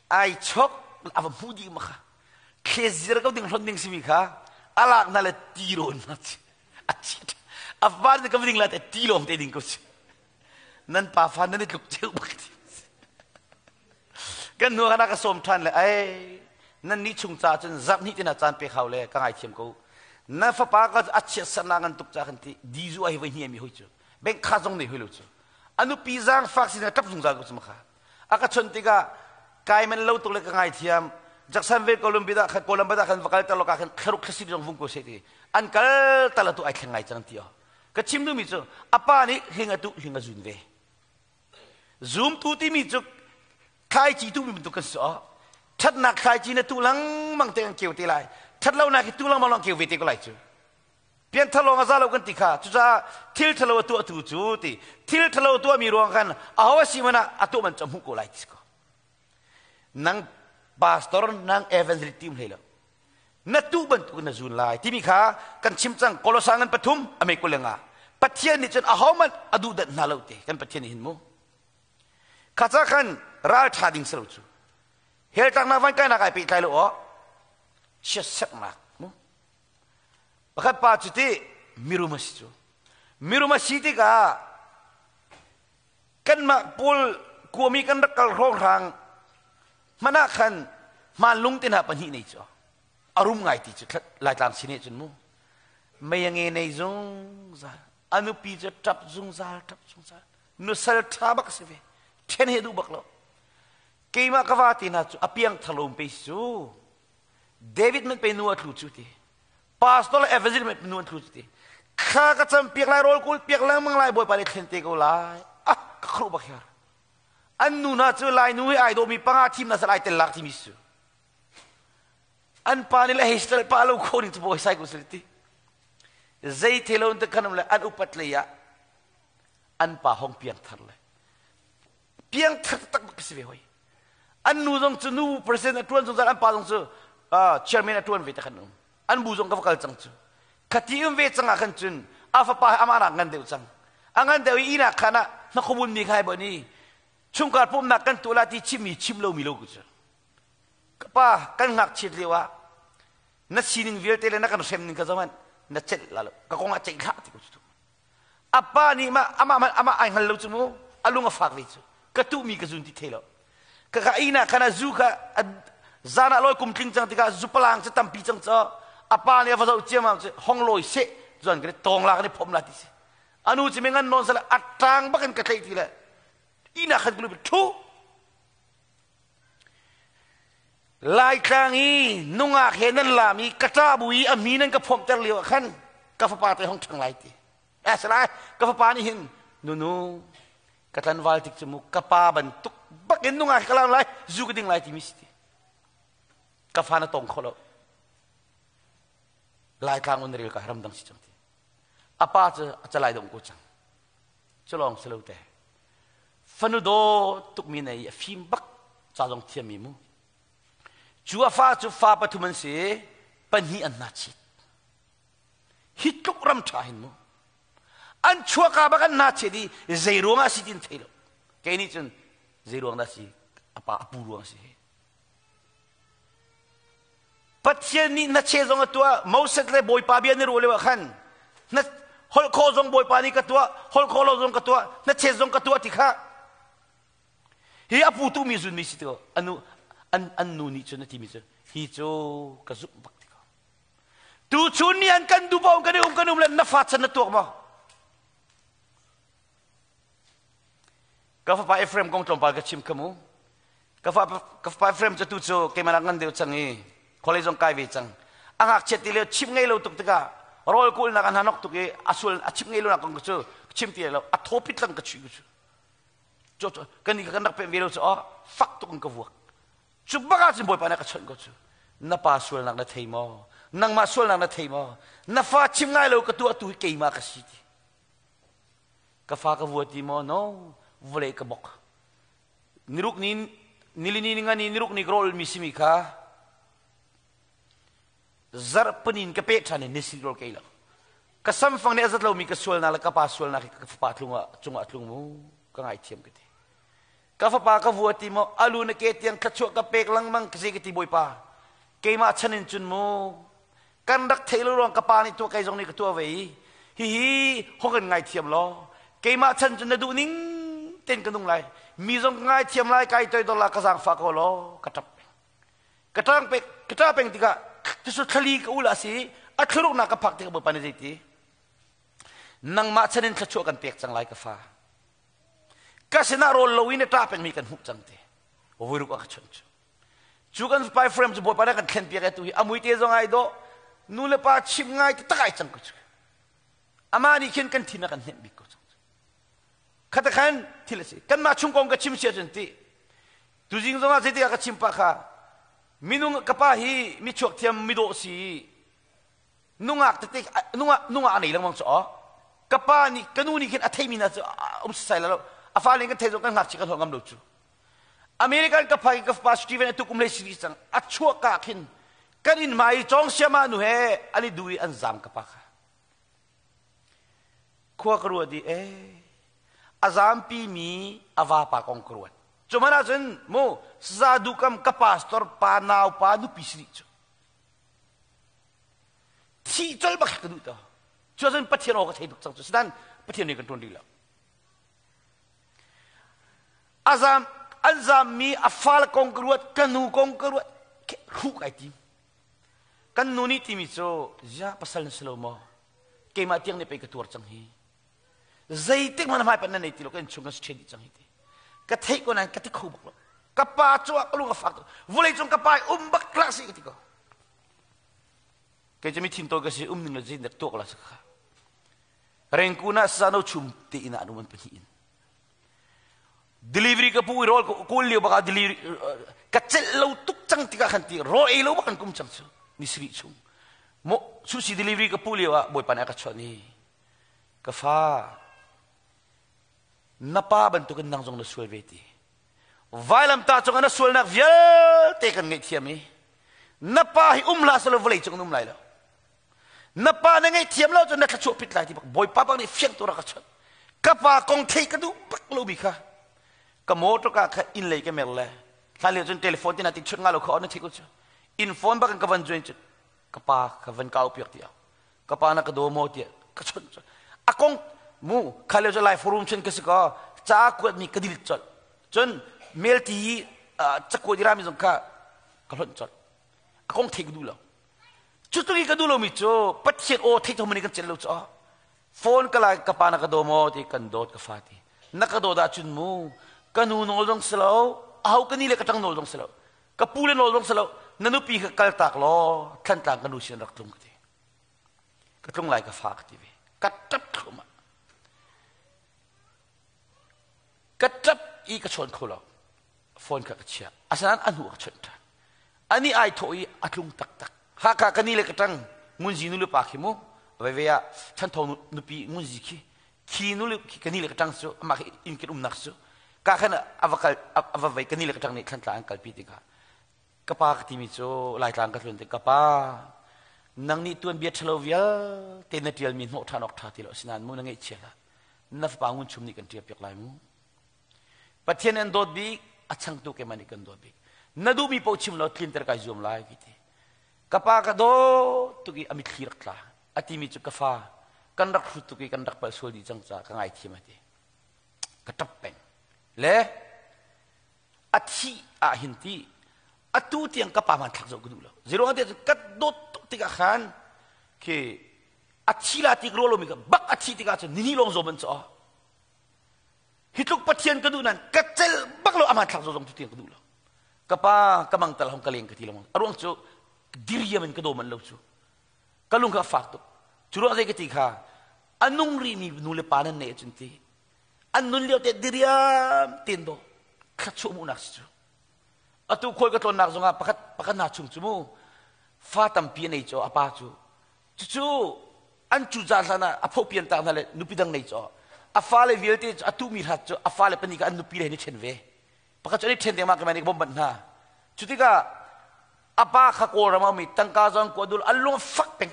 ai chok ava hmu di ma kha thle zir ko ding hlon ding simi kha alak na le ti ron na chi a chi a van ka ding la te ti lom te ding ko chi nan pa fa nan i tluk cheu bak ti kan nu kana ka sawm ṭhan le ai nan nih chung ca cun zarh hnih tina caan pek hau le ka ngaithiam ko na fapa ka a chiat sernak ngan tuk ca kan ti di zu ai voi hni mi hoi cu bank kha zong nei hoi lo cu anupi zaang fak sin ṭap zungzal ko cu ma kha a ka chon tikah kai man lo tuk le ka ngaithiam Jacksonville Columbia khan Columbia khan va kal ter lo ka khan kheruk khasi zong vung ko se ti an kal tal tu ai thleng ngai cang ti o ka chim duhmi cu a pa nih hling a tuh hling a zun ve Zumtu timi cu thlaici tuhmi bantuk kan si awk. Ṭhatnak thlaici na tuh lengmang te kan keu te lai. Ṭhatlonak hi tuh lengmang lawng keu ve te ko lai cu. Pianthar lawng a za lo kan ti kha. Cucaah thil ṭhalo a tuahtu cu ti thil ṭhalo tuahmi ruang khan aho a si hmanh ah a tuah man cu a hmuh ko lai ti si ko. Nang pastor nang evangelist ti um hlei lo. Na tuh bantuk na zun lai timi kha kan chim cang Kolosa ngan pathum a mei kulenga Pathian nih cun ahohmanh a duh danh hna lo te kan Pathian nih hin mu kha ca khan ral ṭha ding si lo cu hell tlaknak van kainak ai pehtlai lo aw chiatserhnak mu pakhat pa cu ti mirum a si cu mirum a si tikah kanmah pawl kuami kan rak kal hrawnghrang hmanh ah khan hmanlung te hna pahnih nei cu a rum ngai ti cu laitlang sin cun mu mei a nge nei zungzal a nupi cu ṭap zungzal ṭap zungzal nusal ṭha bak si ve ṭhen he duh bak lo keimah ka va te hna cu a piang thalom pe cu David man pe nu a tlu cu ti pastor le evangelist man nu an tlu cu ti thla ka cam piak lai rawl kul piak lengmang lai bawipa nih thlen te ko lai ah ka khruh bak hiar An nu hna cu Lainu hi ai dawmi panga thim na ai tel lak timi su. An pa nih le hei stel pa lo kho ning cu bawi sai ko sel ti. Zei thelo te khanum le an upat lei ah an pa hong piang thar le piang thar tak bak si ve hoi. An nu zong cu nu president a tuan zungzal an pa zong cu chairman a tuan ve te khan um. An bu zong ka va kal cang cu. Khati um ve cang ah khan cun a fapa hi amah nak ngan deuh cang. A ngan deuh i inak khan ah hnakhumun mi khai bo ni chungkhar pumnak kan tuah la ti chimmi chim lomi lo ku cu. Ka pa kan ngakchiat lio ah na sining vialte le na kan hrem ning ka zoh na celh la lo ka kong ah ceih hlah ti ko cu. A pa nih mah amah amah ai hngal lo cu mu a lung a fak ve cu ka tuhmi ka zun ti thei lo ka ka ina khan a zu kha zan ah lawi kum tling cang tikah zu palang cu tampi cang cho a pa nih a va zoh ciamam cu hong lawi seh zuan ka tong la kan i phom la ti si anu cu mi ngan nawn sala a tang bakin ka tleih ti le ina khan ka thu Laitlang i nungak he nan lam i ka ṭah bu i a mi nan ka phomhter lio ah khan ka fapa te hong ṭhang lai ti. Eh salai, ka fapa nih hin nunu ka tlanval tik cu mu ka pa bantuk bakin nungak he ka lam lai zu ka ding lai timi si ti. Ka fa na tong kho lo. Laitlang un rel ka ramdang si cang ti. A pa cu a calai dong ko cang. Culawng si lo te. Fanu daw tukmi nei a fim bak ca zong thiammi mu. Cu a fa cu fa pathum an si, pahnih an hna chit. Hi tluk ram ṭha hin mu. An chuaka bak an hna chet i zei ruang ah si tin thei lo. Kei nih cun zei ruang dah si a pa a pu ruang si. Pathian nih na che zong a tuah Moses le Bawipa bia ni ruah lio ah khan na holh khawh zong Bawipa nih ka tuah holh khawh lo zong ka tuah na che zong ka tuah ti kha hi a pu tu mi zun mi si ti anu an an nu nih cun a ti mi cu hi cu ka zumh bak ti ko tu chun ni an kan duh kan i um kan um le na fa chan na tuak maw Ka fapa Ephraim kong tlawmpal ka chim kha mu. Ka fapa Ephraim cu tu cu keimah nak ngan deuh cang i khualei zong kai ve cang. A ngakchiat ti lio chim ngei lo tuk tikah rawl kulnak an hanok tuk i a sual a chim ngei lo nak kong cu chim ti lo a thawpit lang ka chuih cu. Cu kan ni kan rak pem ve lo cu oh fak tuk in ka vuak. Cu bak ah cun Bawipa nih ka chawnh ko cu. Na pa sualnak na thei maw? Nangmah sualnak na thei maw? Na fa chim ngai lo ka tuah tu hi keimah ka si ti. Ka fa ka vua ti maw? No, vawlei ka bok. Niruk ni nilini ni ngani niruk ni ka rawl mi simi kha zarhpanin ka peh ṭhan i nisi rawl ka ei lo. Ka samfang nih a zat lomi ka sualnak le ka pa sualnak hi ka fapa tlung ah cungah a tlung mu ka ngaithiam ka ti. Ka fapa ka vua ti maw alu na ke tiang thluachuah ka pek lengmang ka si ka ti Bawipa. Keimah chan in cun mu kan rak theih lo ruang ka pa nih tuah kei zong nih ka tuah ve i hihi hong kan ngaithiam law keimah chan cun na duh ning ten ka nung lai mi zong ka ngaithiam lai kai toidor la ka zaangfah ko law ka ṭap peng ka ṭang pek ka ṭah peng tikah cucu thlali ka ul a si a thluruknak ka phak tikah Bawipa nih zeiti nangmah chan in thluachuah kan pek cang lai ka fa ka sinah rawl lo in a ṭah pengmi kan hmuh cang te voiruk a ka chawnh cu cu kan fapa Ephraim cu Bawipa nih kan thlen piak tu hi a mui te zong ai dawh nu le pa chim ngai taktak ai cang ko cu amah nih khin kan thin a kan hnemh bik ko cang khata khan thil a si kanmah chung kong ka chim sia cun ti tuzing zong ah zeitik ah ka chim pa kha minung ka pa hi mi chuak thiam mi dawh si nungak tete nungak nungak a nei lengmang cu aw ka pa nih ka nu nih khin a theimi hna cu um sai lo a fale kan thei zong kan ngakchia kan holh ngam lo cu American ka phai ka fapa Steven atu kum lei siri cang a chuah ka khin kan inn hmai cawng siama nu he an i du i an zam ka pa kha khua ka ruat i eh a zampi mi a vapa kong ka ruat cu man ahcun mu saza dukam ka pastor pa nau pa nupi siri cu Thih colh bak ka duh to. Cu ahcun Pathian aw ka thei tuk cang cu. Sinan Pathian nih kan ṭuan rih lo. A zam, an zammi a fale kong ka ruat, ka nu kong ka ruat, hruh kai tim. Kan nu nih timi cu, ziah pasal na si lo maw? Keimah tiang nih pei ka tuar cang hi. Zeitik hmanh hmai pan na nei ti lo, kan chung kan si ṭhen dih cang hi ti. Ka theih ko nain ka ti kho bak lo. Ka pa cu ah ka lung a fak tuk. Vulei cung ka pa um bak hlah si ka ti ko. Kei cu mi thin tawi ka si um ning le zeitin dak tuak la si kha. Rengkun ah sano chum te inn ah an um an pahnih in. Delivery ka pu i rawl kawl lio bak ah delivery ka celh lo tuk cang tikah khan ti rawl ei lo bak kan kum cang cu ni sarih chung. Mo sushi delivery ka pu lio ah bawipa nih a ka chawnh i ka fa na pa bantukin nang zong na sual ve ti. Vailamtah cungah na sualnak vialte kan ngaihthiam i na pa hi um hlah selaw vawlei cung in um lai lo. Na pa na ngaihthiam lo cun na thluachuah pit lai ti bak Bawipa bak nih fiang tu rak ka chawnh. Ka pa kong theih ka duh bak lo mi kha ka motor ka kha inn lei ka mer le hlan lio cun telephone tina ti chut nga lo kha on na theih ko cu inn phone bak in ka van join cu ka pa ka van kau piak tiah ka pa na ka daw maw tiah ka chawnh a kong mu kha lio cu lai forum cun ka si ko ca kuat mi ka dil colh cun mail ti cakuat i rami zong kha ka hlonh colh a kong thei ka duh lo cu tluk i ka duh lomi cu pathian aw thei thom in kan cel lo cu phone ka lai ka pa na ka daw maw ti kan dawt ka fa ti na ka dawt ahcun mu ka nu nawl zong si lo aho ka ni le ka ṭang nawl zong si lo ka pu le nawl zong si lo na nupi kha kal tak law thlantlang ka nu sin rak tlung ka ti ka tlung lai ka fa ka ti ve ka ṭap thluahmah ka ṭap i ka chawn kho lo phone kha ka chiah asinain a hnu ka chawnh ṭhan ani ai thawh i a tlung taktak haka ka ni le ka ṭang Ngunzi nu le pa khi mu veve ah Chan Thawng nupi Ngunzi khi khi nu le khi kani le ka ṭang cu amah khi inn kan umnak cu ka khan a va kal a va vei kani le ka ṭang nih Thlantlang an kalpi tikah ka pa ka timi cu Laitlang ka tlun tik ka pa nang nih tuanbia ṭhalo vialte na ṭialmi hnawh ṭhan awk ṭha ti lo asinain mu na ngaihchia hlah na fapa Ngun Chum nih kan ṭial piak lai mu. Pathian an dawt bik a changtu keimah nih kan dawt bik na duhmi paoh chim law tlinter kai zuam lai ki ti. Ka pa ka dawt tuk i a mitthli rak tla. A timi cu ka fa kan rak hrut tuk i kan rak palh sual dih cang caah ka ngaithiam a ti. Ka ṭap peng. Le a thih ah hin ti atu tiang ka pa hmanthlak zoh ka duh lo. Zeiruang ah tiah ka dawt tuk tikah khan khi a thi la ti ka ruah lomi ka bak a thi tikah cun nini lawng zawm an caw. Hi tluk Pathian ka duh nan ka cel bak lo a hmanthlak zoh zong tu tiang ka duh lo. Ka pa ka mang tal hong ka leng ka ti lo. A ruang cu diriam in ka daw man lo cu. Ka lung kha a fak tuk. Cu ruang zei ka ti kha a nung rihmi nu le pa nan neih ahcun ti an nun lio te diriam ten daw thluachuah hmuhnak si cu. Atu khual ka tlawnnak zongah pakhat pakhat hna chung cu mu fa tampi a nei caw a pa cu cucu an cu za hlan ah a phopian tak hna le nupi dang nei caw a fale vialte cu a tuhmi hrat cu a fale pahnih kha an nupi le he ni ṭhen ve pakhat cu an i ṭhen dengmang ka bom banh hna. Cu tikah a pa kha Kawlram a um i tangka zong kua dul an lung a fak peng.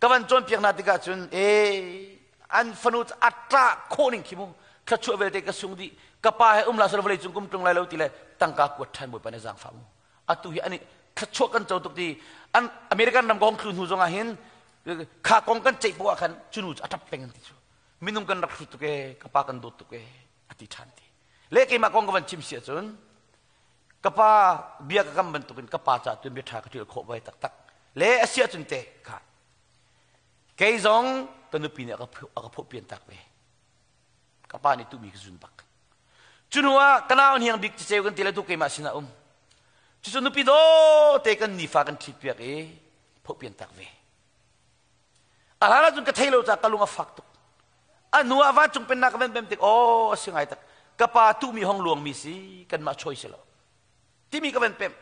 Ka van cawnpiak hna tikah cun ee an fanu cu a ṭah khawh ning khi mu thluachuah vialte ka sung dih ka pa he um la sal vawlei cung kum tlung lai lo ti le tangka kuat ṭhan Bawipa nih zaangfah mu. Atu hi an i thluachuah kan co tuk ti an American ram ka hong tlu hnu zong ah hin kha kong kan ceih poah khan cu nu cu a ṭap peng an ti cu. Minung kan rak hrut tuk ee ka pa kan dawt tuk ee a ti ṭhan ti. Le keimah kong ka van chim si ahcun ka pa bia ka kam bantukin ka pa caah tuan bia ṭha ka ṭial khawh vai taktak. Le a si ahcun te kha kei zong ka nupi nih a ka phawhpian tak ve. Ka pa nih tuhmi ka zun bak. Cu hnu ah ka nau hniang bik ceceu kan ti le tu keimah sinah um. Cucu nupi daw te kan nifa kan ṭhit piak i phawhpian tak ve. A hlan ahcun ka thei lo caah ka lung a fak tuk. A hnu ah vancung pennak ka van pem tik aw a si ngai tak. Ka pa tuhmi hong luangmi si kanmah choi si lo. Timi ka van pem.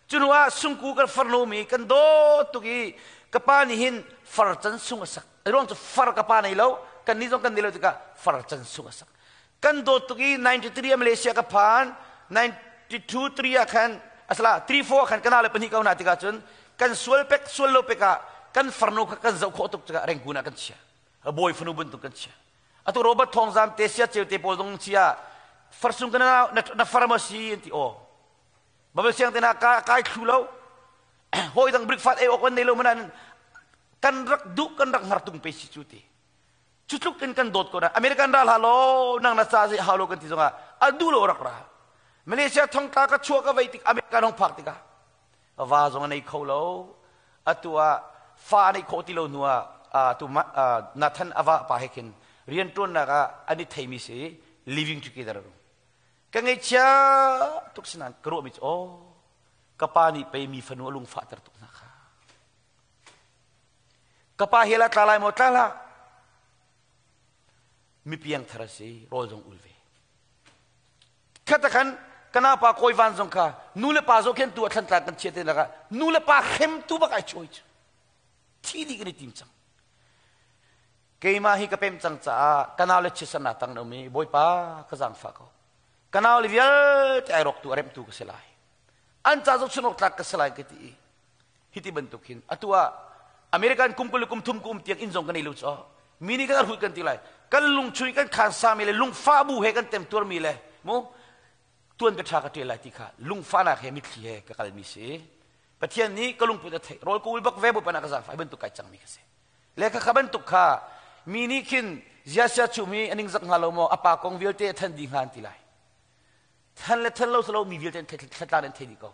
Cu hnu ah sungku kan farnu mi kan dawt tuk i ka pa nih hin far can sung a sak. A ruang cu far ka pa nei lo, kan nih zong kan nei lo tikah far can sung a sak. Kan dawt tuk i 93 ah Malaysia ka phan, 92 3 ah khan asala 3 4 ah khan kana le pahnih ka una tikah cun kan sual pek sual lo pek ah kan farnu kha kan zoh khawh tuk tikah Rangoon ah kan chia. Bawi fanu bantuk kan chia. Atu Robert Thawngzam te sia ceu te pawl zong chia farsung kana na pharmacy an ti aw. Babel siang te na ka kai thlu lo. Hawi dang breakfast ei awk an nei lo manan kan rak duh kan rak ngar tung pe si cu ti. Cu tluk in kan dawt ko na American ral ha lo nang na ca zei hau lo kan ti zongah a duh lo rak ra. Malaysia thongtla ka chuah ka vei tik American hong phak tikah va zong a nei kho lo. Atu ah fa a neih khawh ti lo hnu ah tu Nathan a va pa he khin rianṭuannak ah an i theimi si living together. Ka ngaihchia tuk sinain ka ruahmi cu aw ka pa nih pei mi fanu a lungfahter tuk hna kha. Ka pa hi la tla lai maw tla hlah. Mi piangthar a si rawl zong ul ve. Khata khan kana pa kawi van zong kha nu le pa zoh khen tu a thlantlang kan chia te lakah nu le pa hrem tu bak ai choi cu thi dih kan i tim cang. Keimah hi ka pem cang caah ka nau le chisan tang na um i Bawipa ka zaangfah ko. Ka nau le vialte ai rawk tu a remh tu ka si lai. An ca zohchun awk tlak ka si lai ka ti i hiti bantuk hin atu ah American kum 20 kum thum kum tiang inn zong kan ei lo caw mi nih kan arhut kan ti lai kan lungchun kan khan sami le lungfa bu he kan temtuar mi le mu tuan ka tha ka ṭial lai ti kha lungfahnak he mitthli he ka kalmi si. Pathian nih ka lungput a theih rawl ka ul bak ve bu pana ka zaangfah bantuk kai cangmi ka si le kha kha bantuk kha mi nih khin ziasia chum hi aning zak hnga lo maw a pa kong vialte a than dih hnga an ti lai. Than le than lo salo mi vialte thlatlan an thei dih ko.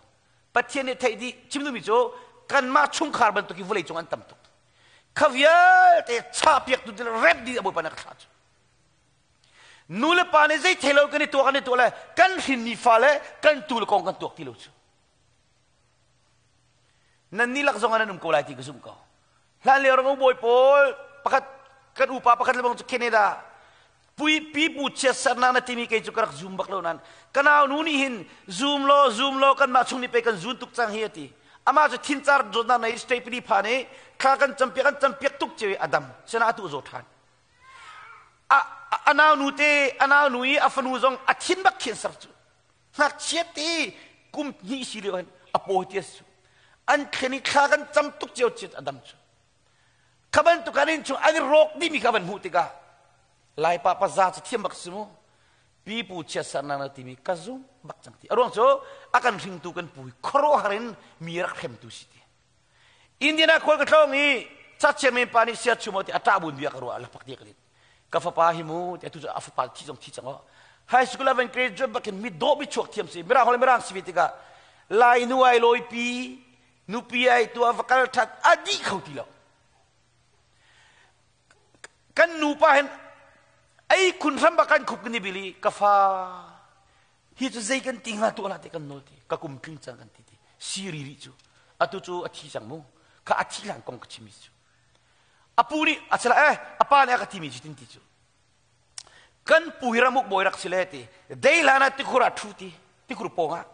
Pathian nih theih dih chim duhmi cu kanmah chungkhar bantuk hi vawlei cung an tam tuk. Kha vialte chahpiak tu rep dih a Bawipa nih a ka thlah cu. Nu le pa nih zei thei lo kan i tuah kan i tuah le kan hrinmi fa le kan tu le kong kan tuak ti lo cu. Nan nih lak zong ah nan um ko lai ti ka zumh ko. Hlan lio rang bawi pawl pakhat kan upa pakhat lebang cu Canada pui pipu chiatsernak na timi kei cu ka rak zoom bak lo nan ka nau nu nih hin zoom law zoom law kanmah chung nih pei kan zun tuk cang hi a ti. Amah cu thincar zawtnak nei state phan i thla kan campiak kan campiak tuk cio i a dam. Sina atu zaw ṭhan. A nau nu te a nau nu i a fanu zong a thin bak cancer cu. Ngakchia te kum hnih si lio hin a pawi ti su. An thlen i thla kan cam tuk cio cit a dam cu. Kha bantuk an in chung an i rawk dimi kha van hmuh tikah Laipa paza cu thiam bak si mu. Pipu chiatsernak na timi ka zum bak cang ti. A ruang cu a kan hringtu kan pu hi khuaruahhar in mi rak hremtu si ti. Indiana khual ka tlawng i chachian pa nih sia chum ti a ṭah bun bia ka ruah lapak ti ka dit. Ka fapa hi mu ti atu cu a fapa thi zong thi cang o. High school ah van graduate bakin mi dawh mi chuak thiam si. Mirang hol mirang si ve tikah Lai nu ai lawi pi nupi ai tua va kal ṭhat a dih kho ti lo. Kan nupa hin ei khun hram bak kan khup kan i bil i ka fa hi cu zei kan ti hnga tuah la te kan nawl ti ka kum tling cang kan ti ti siri rih cu atu cu a thi cang mu kha a thi hlan kong ka chimi cu a pu nih a sila eh a pa nih a ka timi cu tin ti cu kan pu hi ramuk bawi rak si le ti dei hlan ah tikhur ah ṭhu ti tikhur pawng ah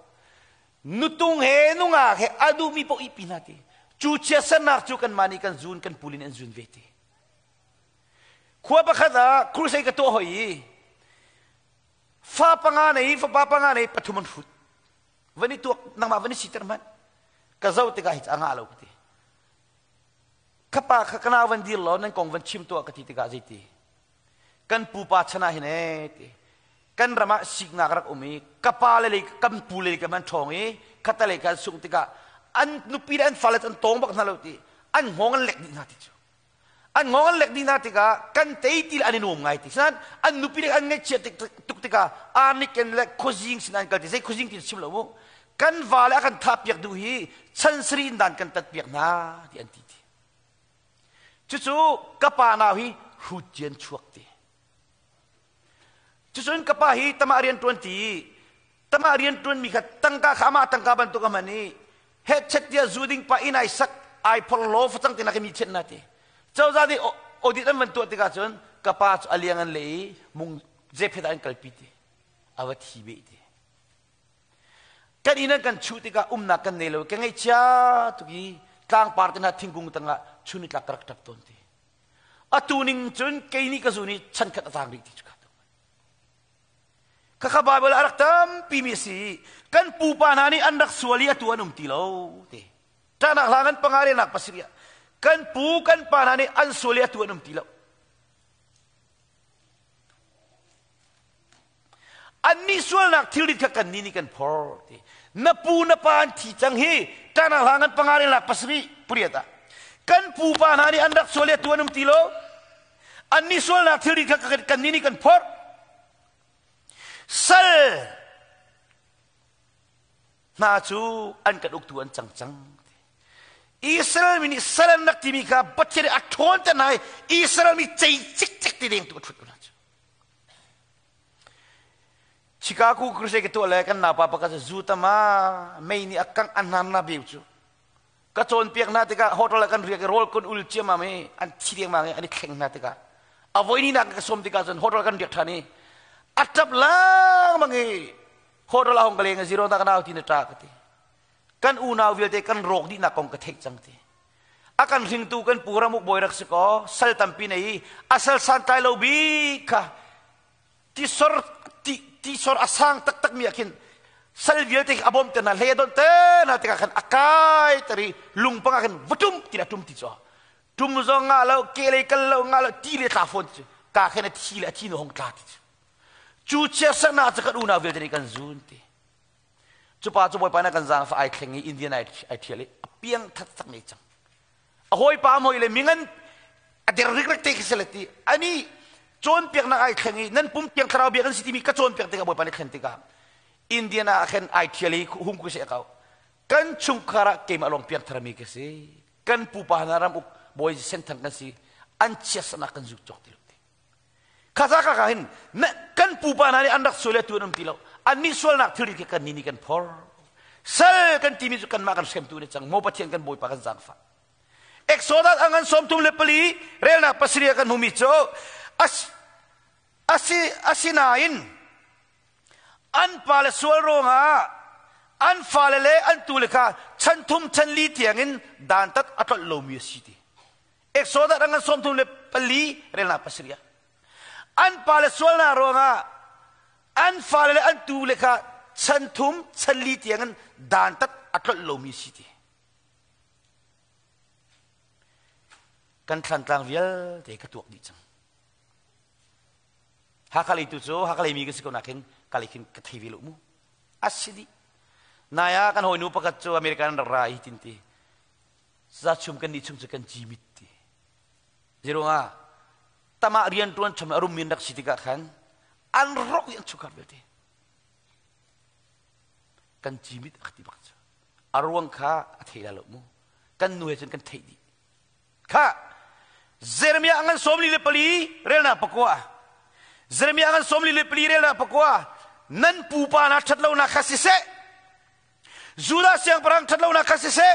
nutung he nungak he a duhmi paoh ihpi hna ti cu chiatsernak cu kanmah nih kan zun kan pulin an zun ve ti khua pakhat ah crusade ka tuah hoi i fa panga nei fapa panga nei pathum an hrut van i tuak nangmah van i siter hmanh ka zo tikah hi a ngah lo ka ti khapa kha kana van dir law nan kong van chim tuah ka ti tikah zeiti kan pupa chan ah hin ee ti kan ram ah siknak rak um i ka pa le lei kan pu le kan man ṭhawng i khata lei kan sung tikah an nupi le an fale an tawng bak hna lo ti an hngawng an lek dih hna ti cu an hngawng an lek dih hna tikah kan tei ti le an i nuam ngai ti sinan an nupi le an ngaihchiat tuk tikah arniken le khuazing sin an kal ti zei khuazing ti chim lo mu kan va le a kan thah piak duh hi chan sari in dan kan tat piak hna ti an ti ti Cucu ka pa nau hi hrut cian chuak ti. Cucun ka pa hi tamah rian ṭuan ti tamah rian ṭuan mi kha tangka kha amah tangka bantuk a hman i hechet tiah zu ding pa inn ai sak ai phor law facang te nak mi chet na ti. Cozah nih audit an van tuah tikah cun ka pa cu a liang an le i mung zephet ah an kalpi ti. A va thi beh ti. Kan inn an kan chuh tikah umnak kan nei lo. Ka ngaihchia tuk i tlangpar te hna thingkung tangah chun nitlak ka rak ṭap tawn ti. Atu ning cun kei nih ka zun i chankhat a tang rih ti cu ka Khakha Bible a rak tampi mi a si. Kan pupa hna nih an rak sual i atu an um ti lo ti. Ṭahnak hla ngan panga le nak pasarih ah kan pu kan pa hna nih an sual i atu an um ti lo. Annih sualnak thilrit kha kannih nih kan phor ti. Na pu na pa an thi cang hi ṭana hla ngan panga le lak pasarih pariat ah kan pupa hna nih an rak sual i atu an um ti lo. Annih sualnak thilrit kha kannih nih kan phor. Sal hna cu an kan uktu an cang cang. Israel mi nih sal an rak timi kha Pathian nih a ṭhawn te hna i Israel mi cei cikcek ti deng tu a ṭhut hna cu. Chicago crusade ka tuah le kan naupa pakhat cu zu tama mei nih a kangh a hnan na beu cu ka cawnpiak hna tikah hotel ah kan riak i rawl kan ul ciammam i an thi dengmang i an i thleng hna tikah a voi ni nak ka sawm tikah cun hotel kan riak ṭhan i a ṭap lengmang i hotel a hong ka leng i zero na ka nau ti na ṭa ka ti kan unau vialte kan rawk dihnak kong ka theih cang ti a kan hringtu kan pu ramuk bawi rak si kaw sal tampi nei i a sal santlai lo bik kha tisor ti tisor a sang taktak mi ah khin sal vialte a bawm te hna hlei a donh te hna tikah khan a kai ter i lungpang ah khin va tum ti a tum ti cu tum zong ngah lo ke lei kal lo ngah lo ti le tla fawn ti cu ka khin a thi le a thi nu hong tla ti cu cu chiatsernak cu kan unau vialte nih kan zun ti Cu pa cu Bawipa nih kan zaangfah ai thleng i Indian ai ai ṭhial i a piang that tak ngei cang. A hawipa am hoi le mingan a der rikrek te khi si le ti ani cawnpiaknak ai thleng i nan pum piang thlarau bia kan si timi ka cawnpiak tikah Bawipa nih thlen tikah Indian ah khin ai ṭhial i hung ku se kau kan chungkhar ah keimah lawng piang tharmi ka si kan pupa hna ram uk bawi senthang kan si an chiatsanak kan zuk cawk ti lo Kha ka ka hin kan pupa hna nih an rak sual le tu an um ti lo. Annih sualnak thilri khi kan nih kan phor. Sal kan timi cu kanmah kan hremtu ne cang. Maw Pathian kan Bawipa kan zaangfah. Exodus angan 34 relnak pasarih kan hmumi cu as asi asinain an pale sual ruangah An fale le an tule kha chan thum chan li tiangin dantat a tlolh lomi a si ti. Exodus a ngan 34 relnak pasarih ah. An pale sualnak ruangah an fale le an tule kha chan thum chan li tiangin dantat a tlolh lomi a si ti. Kan thlantlang vialte ka tuak dih cang. Hakha lei tu cu Hakha lei mi ka si ko nakin ka lei khin ka thei ve lo mu. A si dih. Nai ah kan hawinu pakhat cu American an rak ra i tin ti. Za chum kan nih chung cu kan ci mit ti. Zirunga tama rian tuan chom a rum min rak si tikah khan an rok i an chukar vialte. Kan ci mit a ti bak cu. A ruang kha a thei la lo mu. Kan nu he cun kan theih dih. Kha Jeremiah ngan 44 relnak pakua. Jeremiah ngan 44 relnak pakua. Nan pupa hna ṭhatlonak kha siseh, Judah siangpahrang ṭhatlonak kha siseh,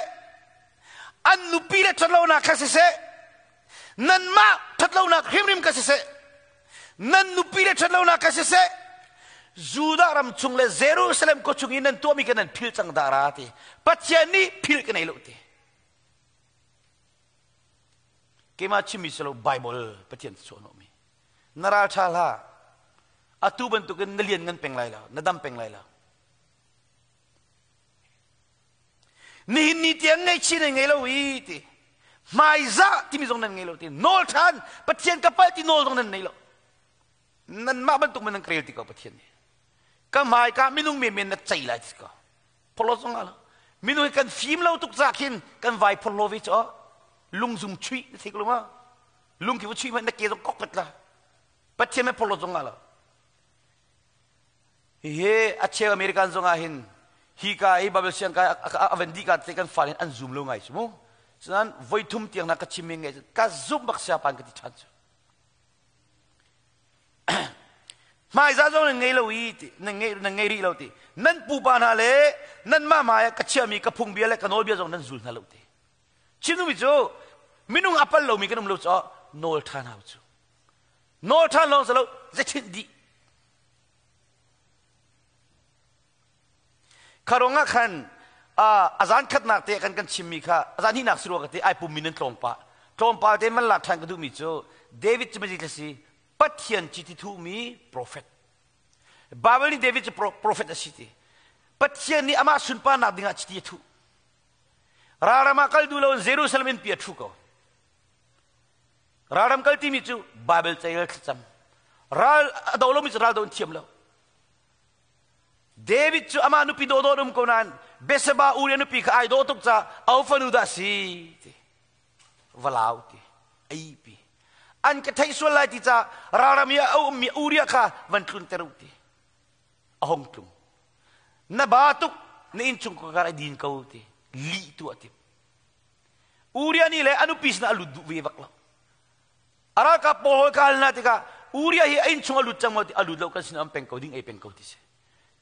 an nupi le ṭhatlonak kha siseh, nanmah ṭhatlonak hrimhrim kha siseh, nan nupi le ṭhatlonak kha siseh, Judah ram chung le Jerusalem khua chung i nan tuahmi kha nan phil cang dah ra ti. Pathian nih philh ka nei lo ti. Keimah chimmi si lo Bible Pathian chuahhnawhmi. Na ral ṭha hlah. Atu bantukin na lian ngan peng lai lo, na dam peng lai lo. Nihin ni tiang ngaihchih nan ngei lo i ti. Hmaizah timi zong nan ngei lo ti. Nawl ṭhan Pathian ka palh ti nawl zong nan nei lo. Nanmah bantuk man nan ka rel ti ko Pathian nih. Ka hmaika minung menmen na cei lai ti ko. Phorhlaw zong ah minung hi kan fim lo tuk ca khin kan vai phorhlaw ve cu lungzum chuih na thei ko lo ma lung khi va chuih hmanh na ke zong kok kat la Pathian me phorhlaw zong ah lo hihi a cheu American zong ah hin hi ka i Bible siang ka a van di ka te kan fale an zoom lo ngai cu mu cunan voi thum tiang na ka chim mi ngai ka zum bak sia pan ka ti than cu Hmaizah zong nan ngei lo i ti nan ngei nan ngei rih lo ti nan pupa hna le nanmah hmai ah ka chiahmi ka phungbia le ka nawlbia zong nan zul hna lo ti chimmi cu minung a pal lomi kan um lo caah nawl ṭhan hau cu nawl ṭhan lawng si lo zechinh dih Kha ruangah khan a zan khatnak te kan kan chimmi kha a zan hnihnak si rua ka ti ai pummi nan tlawm pah tlawmpal te man lak ṭhan ka duhmi cu David cu mazi si Pathian chiti thuhmi prophet Bible nih David cu prophet a si ti Pathian nih amah sunparnak dingah chiti a thuh ralram ah kal duh loin Jerusalem in pi a ṭhu ko ralram kal timi cu Bible cail thlacam ral a do lomi cu ral do in thiam lo David cu amah nupi dawhdawh um ko nain Bethsheba Uriah nupi kha ai dawh tuk caah au fanu dah si ti valau ti ei pi an ka theih sual lai ti ca ralram i a ummi Uriah kha van tlunter u ti a hong tlung na ba tuk na innchung kar ai din ko ti lih tu a tim Uriah nih le a nupi sinah a lut duh ve bak lo A ralkap pawl hawi ka hal hna tikah Uriah hi a innchung a lut cang maw ti a lut lo kan sin am peng ko ding ei peng ko ti si.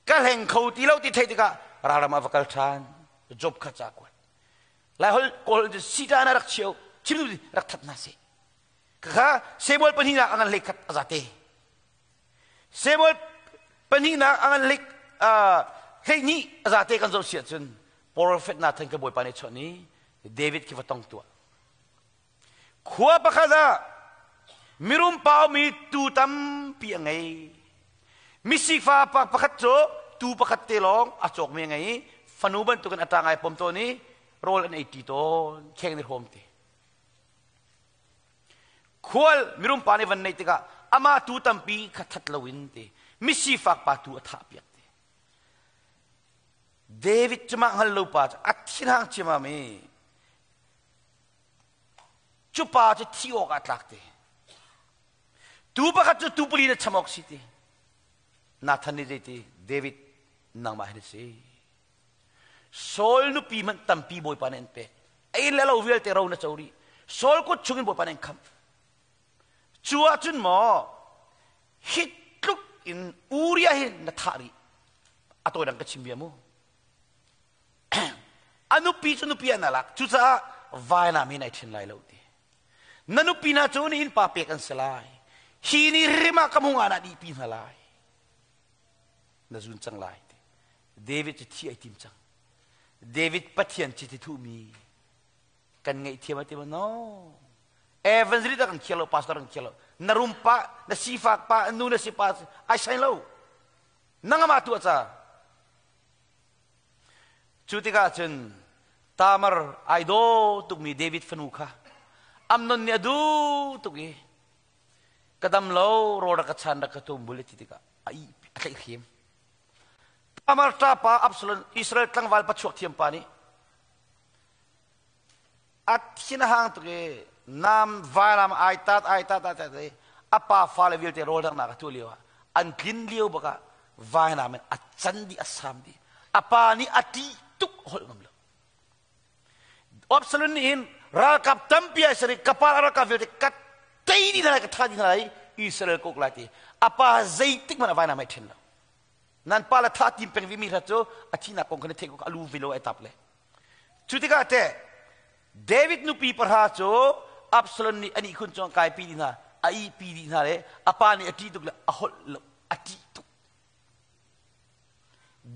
Ka hleng kho ti lo ti theih tikah ralram ah va kal ṭhan. Job kha ca kuat. Lai hol kawl cu sita na rak chio chim rak that hna seh. Kha Samuel pahnihnak a ngan hlei khat a zate. Samuel pahnihnak a ngan hlei hleihnih a zate kan zoh si ahcun prophet Nathan ka bawipa nih chuah ni David khi va tong tuah. Khua pakhat ah mirum paumi tuu tampi a ngei. Misifa pa pakhat cu tuu pakhat te lawng a cawkmi a ngei i fanu bantukin a ṭang ai pom tawn i rawl an ei ṭi tawn, kheng nih hrawm ti. Khual mirum pa nih van neih tikah amah tuu tampi kha that loin ti misifak pa tu a thah piak ti. David cu mah hngal lo pa cu a thinhang ciamam i Cu pa cu thi awk ah tlak te. Tu pakhat cu tu pali na cham awk si ti. Nathan nih zeiti David nangmah hin si. Saul nupi hmanh tampi Bawipa nih an pek. Ei le lo vialte ro na co rih. Saul kut chungin Bawipa nih an khamh. Cu ahcun maw hi tluk in Uriah hi na thah rih. A tawi dang ka chim bia mu. A nupi cu nupi an alak. Cucaah vainam hin ai ṭhen lai lo ti. Na nupi hna cu na innpa pek an si lai. Hi ni rim ah ka mung ah na dihpi hna lai. Na zun cang lai ti. David cu thi ai tim cang. David Pathian chiti thuhmi kan ngaihthiam a ti ma? No. Evangelist kan khial lo, pastor kan khial lo. Na rum pa, na sifak pa, nu na si pa, ai sai lo. Nangama tuah ca. Cu tikah cun Tamar ai daw tukmi David fanu kha Amnon nih a duh tuk i ka dam lo rawl rak ka chan rak ka tum bul ti tikah a ih a tlaih hrim. Tamar ṭapa Absalom Israel tlangval pachuak thiam pa nih a thin a hang tuk i nam vairam ai tat ai tat ai tat i a pa fale vialte rawl danghnak a tuah lio ah an tlin lio bak ah vainam in a can dih a sam dih a pa nih a ṭih tuk holh ngam lo Absalom nih hin ralkap tampi ai ser i ka pa ralkap vialte ka tei dih hna lai ka tha dih hna lai Israel ka uk lai ti a pa zeitik hmanh ah vainam ai ṭhen lo nan pa le tha tim peng vimi hrat cu a thihnak kong kha na theih ko a lu velo ai tap le Cu tikah teh David nupi pahra cu Absalom nih an ihkhun cung kaipi dih hna, a ihpi dih hna le a pa nih a ṭih tuk le a holh lo, a ṭih tuk.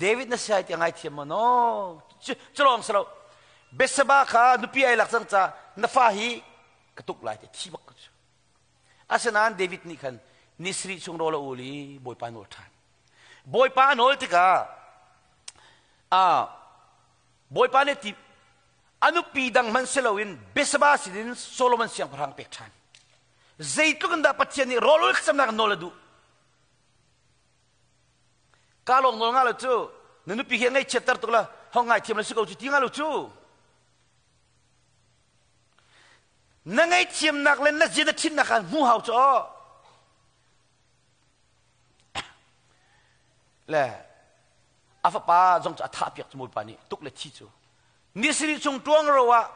David na si ai ti a ngaithiam maw? No. Cu lawng si lo. Bethseba kha nupi ai lak cang ca na fa hi ka tuk lai ti thi bak cu. Asinain David nih khan ni sarih chung rawl a ul i Bawipa nawl ṭhan. Bawipa a nawl tikah ah Bawipa nih ti a nupi dang hmanh si loin Bethseba sinin Solomon siangpahrang pek ṭhan. Zeitluk in dah Pathian nih rawl ul thlacamnak nawl a duh? Ka lawng nawl nga lo cu na nupi hi a ngaihchiatter tuk la hong ngaithiam la si ko cu ti nga lo cu. Na ngaihthiamnak le na zin a ṭhinnak kha hmu hau cu aw. Le a fapa zong cu a thah piak cu Bawipa nih tuk le thi cu ni sarih chung ṭuang ro ah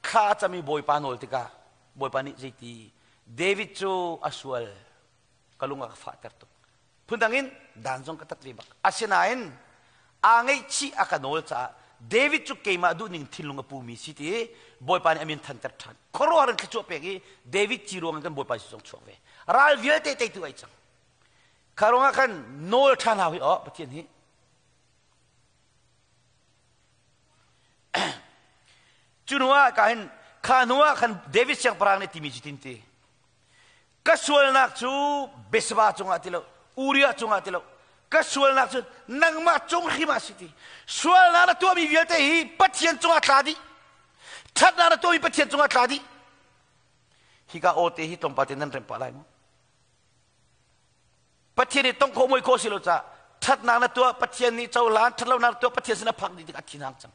thla a cam i Bawipa nawl tikah Bawipa nih zeiti David cu a sual ka lung a ka fahter tuk phundang in dan zong ka tat ve bak asinain aa ngaihchih a ka nawl caah David cu keimah duhning thinlung a pumi si ti Bawipa nih a min thanter ṭhan khuaruahhar in thluachuah pek i David ci ruang in kan Bawipa Jesuh zong chuak ve ral vialte teitu ai cang Kha ruangah khan nawl ṭhan hau hi aw Pathian hi. Cu hnu ah ka hin kha hnu ah khan David siangpahrang nih timi cu tin ti. Ka sualnak cu Bethseba cungah ti lo, Uriah cungah ti lo. Ka sualnak cu nangmah cung hrim ah si ti. Sualnak na tuahmi vialte hi Pathian cungah tla dih. Ṭhatnak na tuahmi Pathian cungah tla dih. Hika aw te hi tlawmpal te nan remh pah lai mu. Pathian nih tong khawh mui khawh si lo caah ṭhatnak na tuah Pathian nih cohlan ṭhatlonak na tuah Pathian sin a phak dih tikah a thinhang cang.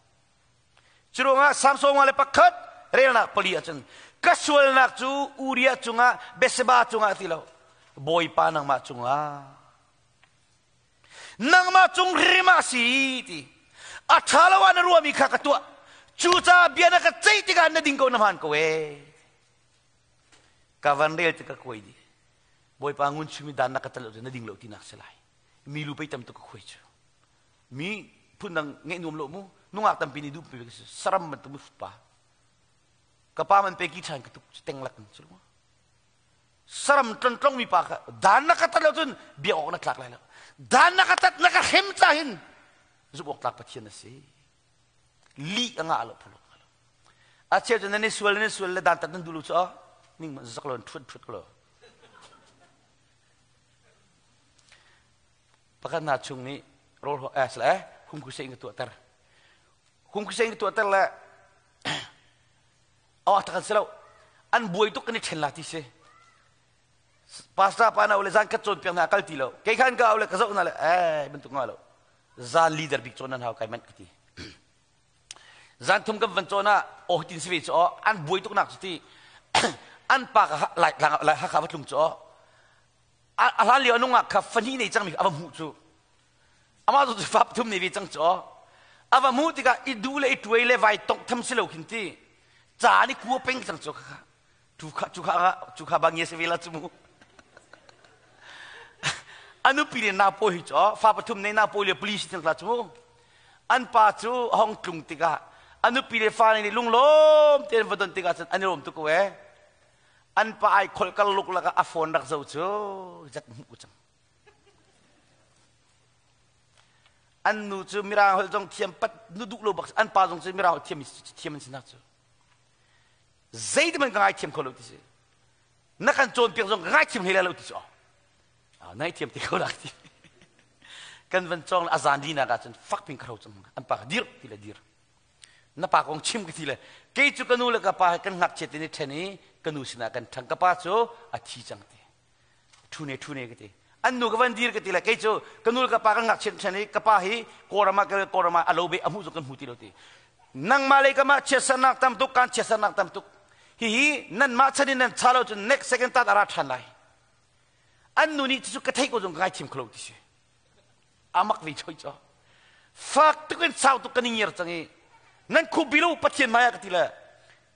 Cu ruangah Samson nga le pakhat relnak pali ahcun ka sualnak cu Uriah cungah Bethseba cungah ti lo Bawipa nangmah cungah nangmah cung rim ah si ti a ṭha lo ah na ruahmi kha ka tuah cucaah bia na ka ceih tikah na ding ko na hmaan ko ee Ka van rel tik ka kuai dih. Bawipa ngun chumi dan na ka tel lo na ding lo tinak si lai. Mi lu pei tam tuk ka khuai cu. Mi phundang ngeih nuam lo mu. Nungak tampi nih duh pi ka si. Saram bantuk mi pa. Ka pa man pe ki than ka tuk teng lak cu. Saram tlong mi pa kha dan na ka tat lo cun biak awk na tlak lai lo. Dan na ka tat na ka hrem ca hin zumh awk tlak Pathian na si. Lih a ngah lo phuluk. A cheu cu nan i sual nan i sual le dantat nan duh lo cu ning man zak lo in ṭhuat ṭhuat ko lo. Pakhat hna chung nih rawl eh sila eh hum khu in ka tuahter. Hum khu in ka tuahter le oh takan si lo. An buai tuk kan i ṭhen la ti si. Pastor pa na le zan khat cawn piak hna kal ti lo. Kei khan ka au le ka zoh hna le eh bantuk nga lo. Zan leader bik cawn nan hau kai manh ka ti. Zan thum kan van cawn ah aw hitin si ve cu aw an buai tuk nak cu ti an pa ka lai lai Hakha va tlung cu aw a hlan lio nungak kha fahnih nei cangmi a va hmuh cu amah cu fa pathum nei ve cang cu aw a va hmuh tikah i du le i tuai le vai tongh tham si lo khin ti ca ni kua peng cang cu kha cu kha cu kha cu kha bang ye se ve la cu mu a nupi le na pawi hi cu fa pathum nei na pawi le police thang la cu an pa cu a hong tlung tikah a nupi le fa nih lunglawm tein va don tikah cun an i lawm tuk ko ee an pa ai kholh kar luk lakah a phone rak zo cu zat hmuh ko cang. An nu cu Mirang holh zong thiam pat nu duh lo bak an pa zong cu Mirang holh thiam thiam an si nak cu. Zeitin man ka ngaithiam kho lo ti si. Na kan cawnpiak zong ka ngaithiam hlei lai lo ti si. Oh. Nai thiam ti ko lak ti. Kan van cawng a zan linak ah cun fak pin ka hro cang. An pa ka dir ti le dir. Na pa kong chim ka ti le kei cu ka nu le ka pa kan ngakchiat in i ṭhen i ka nu sinah kan ṭhang ka pa cu a thi cang ti. Ṭhune ṭhune ka ti. An nu ka van dir ka ti le kei cu ka nu le ka pa kan ngakchiat ṭhen i ka pa hi Kawlram ah Kawlram ah a lo be a hmuh zong kan hmu ti lo ti. Nangmah le kamah chiatsernak tam tuk kan chiatsernak tam tuk. Hihi nanmah chan in nan cha lo cun next second tat a ra ṭhan lai. An nu nih cu ka theih ko zong ka ngaithiam kho lo ti si. Amak ve choi cho. Fak tuk in sau tuk kan i ngiar cang i nan khup bi lo Pathian hmai ah ka ti le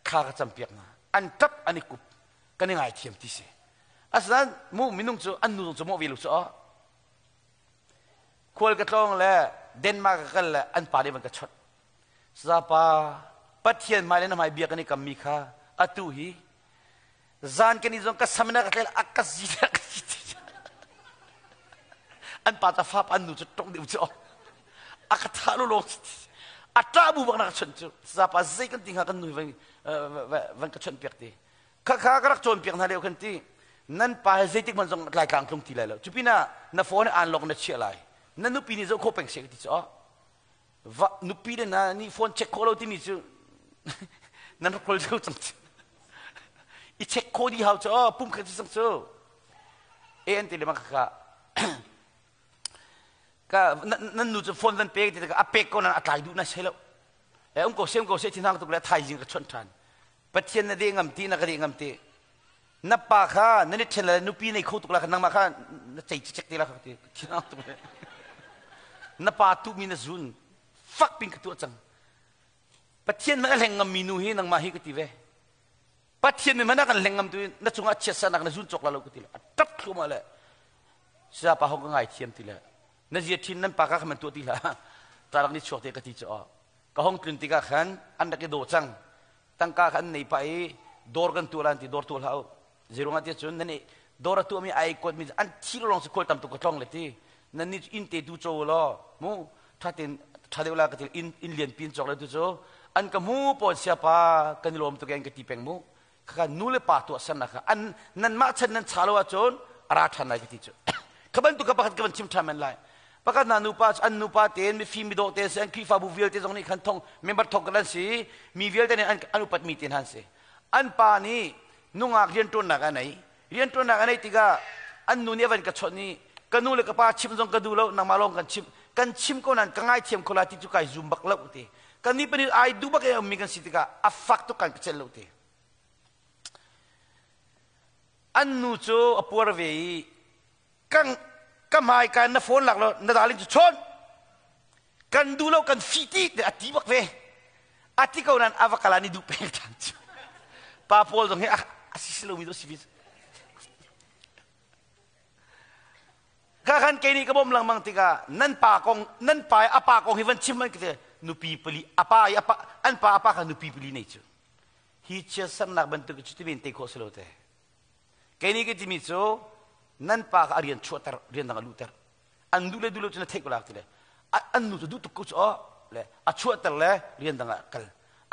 thla ka campiak hna. An ṭap an i kup kan i ngaithiam ti si. Asinain mu minung cu an nu zong cu mawh ve lo cu aw. Khual ka tlawng le Denmark ka kal le an pa nih van ka chawnh. Sazapa Pathian hmai le na hmai bia kan i kammi kha atu hi zan kan i zong ka sam na ka tlel a ka zi ka zi an pa ta fap an nu cu tong deuh cu a ka tha lu lawng a ṭah bu bak na ka chawnh cu sazapa zei kan ti hnga kan nu hi van ka chawnh piak ti kha kha ka rak cawnpiak hna lio khan ti nan pa he zeitik hmanh zong laitlang tlung ti lai lo cupinah na phone aan lok na chiah lai na nupi nih zoh khawh peng seh ka ti cu va nupi le na nih phone check khawh lo timi cu nan rak kawl cang i check khawh dih hau cu pum khat cang cu e an ti le ma kha ka nan nu cu phone van pek ti a pek ko nan a tlai duh na sei lo e um ko sem ko se thinhang tuk le thaizing ka chawnh ṭhan Pathian na deh ngam ti na ka deh ngam ti na pa kha nan i ṭhen le nupi nei kho tuk la kha nangmah kha na cei cicek te la kha ti thinhang tuk le na pa tuhmi na zun fak pin ka tuah cang Pathian man a hleng ngammi nu hi nangmah hi ka ti ve Pathian mi man a kan hleng ngam tu na cungah chiatsernak na zun cawk la lo ka ti le a ṭap thluahmah le saya pa hong ka ngai thiam ti le na zia ṭhin nan pa ka kha man tuah ti hlah tarak ni chuak te ka ti cu ka hong tlun tikah khan an rak i daw cang tangka kha an nei pah i dawr kan tuah lan ti dawr tuah hlah u zeiruangah tiah cun nan i dawr a tuahmi ai kuatmi an thi lawng si khual tam tuk ka tlong le ti nan ni inn te tu cho law mu tha ten tha deuh la ka ti inn inn lian pin cawk le tu cu an ka mu pawn sia pa kan i lawm tuk an ka ti peng mu kha nu le pa tuah sernak kha an nan mah chan nan cha lo ahcun a ra ṭhan lai ka ti cu kha bantuk ka pakhat ka van chim ṭhan men lai pakhat na nupa an nupa tein mifim midawh te si an Khrihfabu vialte zong nih khan thong member thong kan si mi vialte nih an, an upat mi te hna si an pa nih nungak rianṭuannak a nei rianṭuannak a nei tikah an nu nih a van ka chawnh i ka nu le ka pa chim zong ka duh lo nangmah lawng kan chim kan chim ko nain ka ngaithiam kho lai ti cu kai zum bak lo ti kan nih pahnih ai duh bak i a ummi kan si tikah a fak tuk kan ka celh lo ti an nu cu a puar ve i kan ka hmai ka na phone lak lo na darling cu chawn kan duh lo kan fi ti a ti bak ve a ti ko nan a va kala ni duh peng than cu pa pawl zong hi a si lo mi do si Ka khan kei nih ka bawm lengmang tikah nan pa kong nan pa a pa kong hi van chim an ka ti nupi pali a pa i a pa an pa a pa kha nupi pali nei cu hi chiatsernak bantuk cu ti men te khawh si lo te kei nih ka timi cu nan pa kha a rian chuahter rian dang a luhter an duh le duh lo cu na theih ko lak ti le an nu cu duh tuk ko cu aw le a chuahter le rian dang ah kal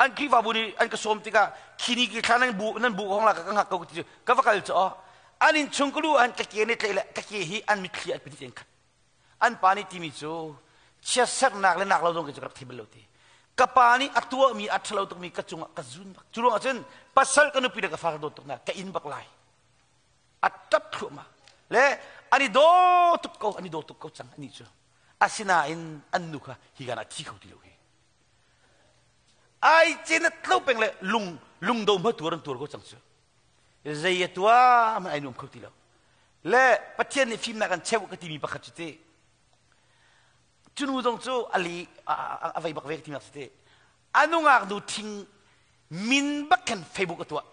an Khrihfabu nih an ka sawm tikah khini ki thla nan bu nan bu hong la ka ka ngak ko ti ka va kal cu aw an inn chung ka lu an ka ke ne tlei le ka ke hi an mitthli an piti khat an pa nih timi cu chiatsernak le nak lo zong ke cu ka rak thei bal lo ti ka pa nih a tuahmi a ṭhalo tukmi ka cungah ka zun bak cu ruangah cun pasal ka nupi le ka fa ka dawt tuk na ka in bak lai a ṭap thluahmah le an i daw tuk ko an i daw tuk ko cang anih cu asinain an nu kha hi gan ah thi kho ti lo hi ai cin a tlo peng le lung lungdo hma tuar an tuar ko cang cu zei a tua man ai nuam kho ti lo le pathian nih fimnak an cheu ka timi pakhat cu ti cunu zong cu ali a vei bak ve ka tinak cu ti a nungak nu thing min bak khan facebook a tuah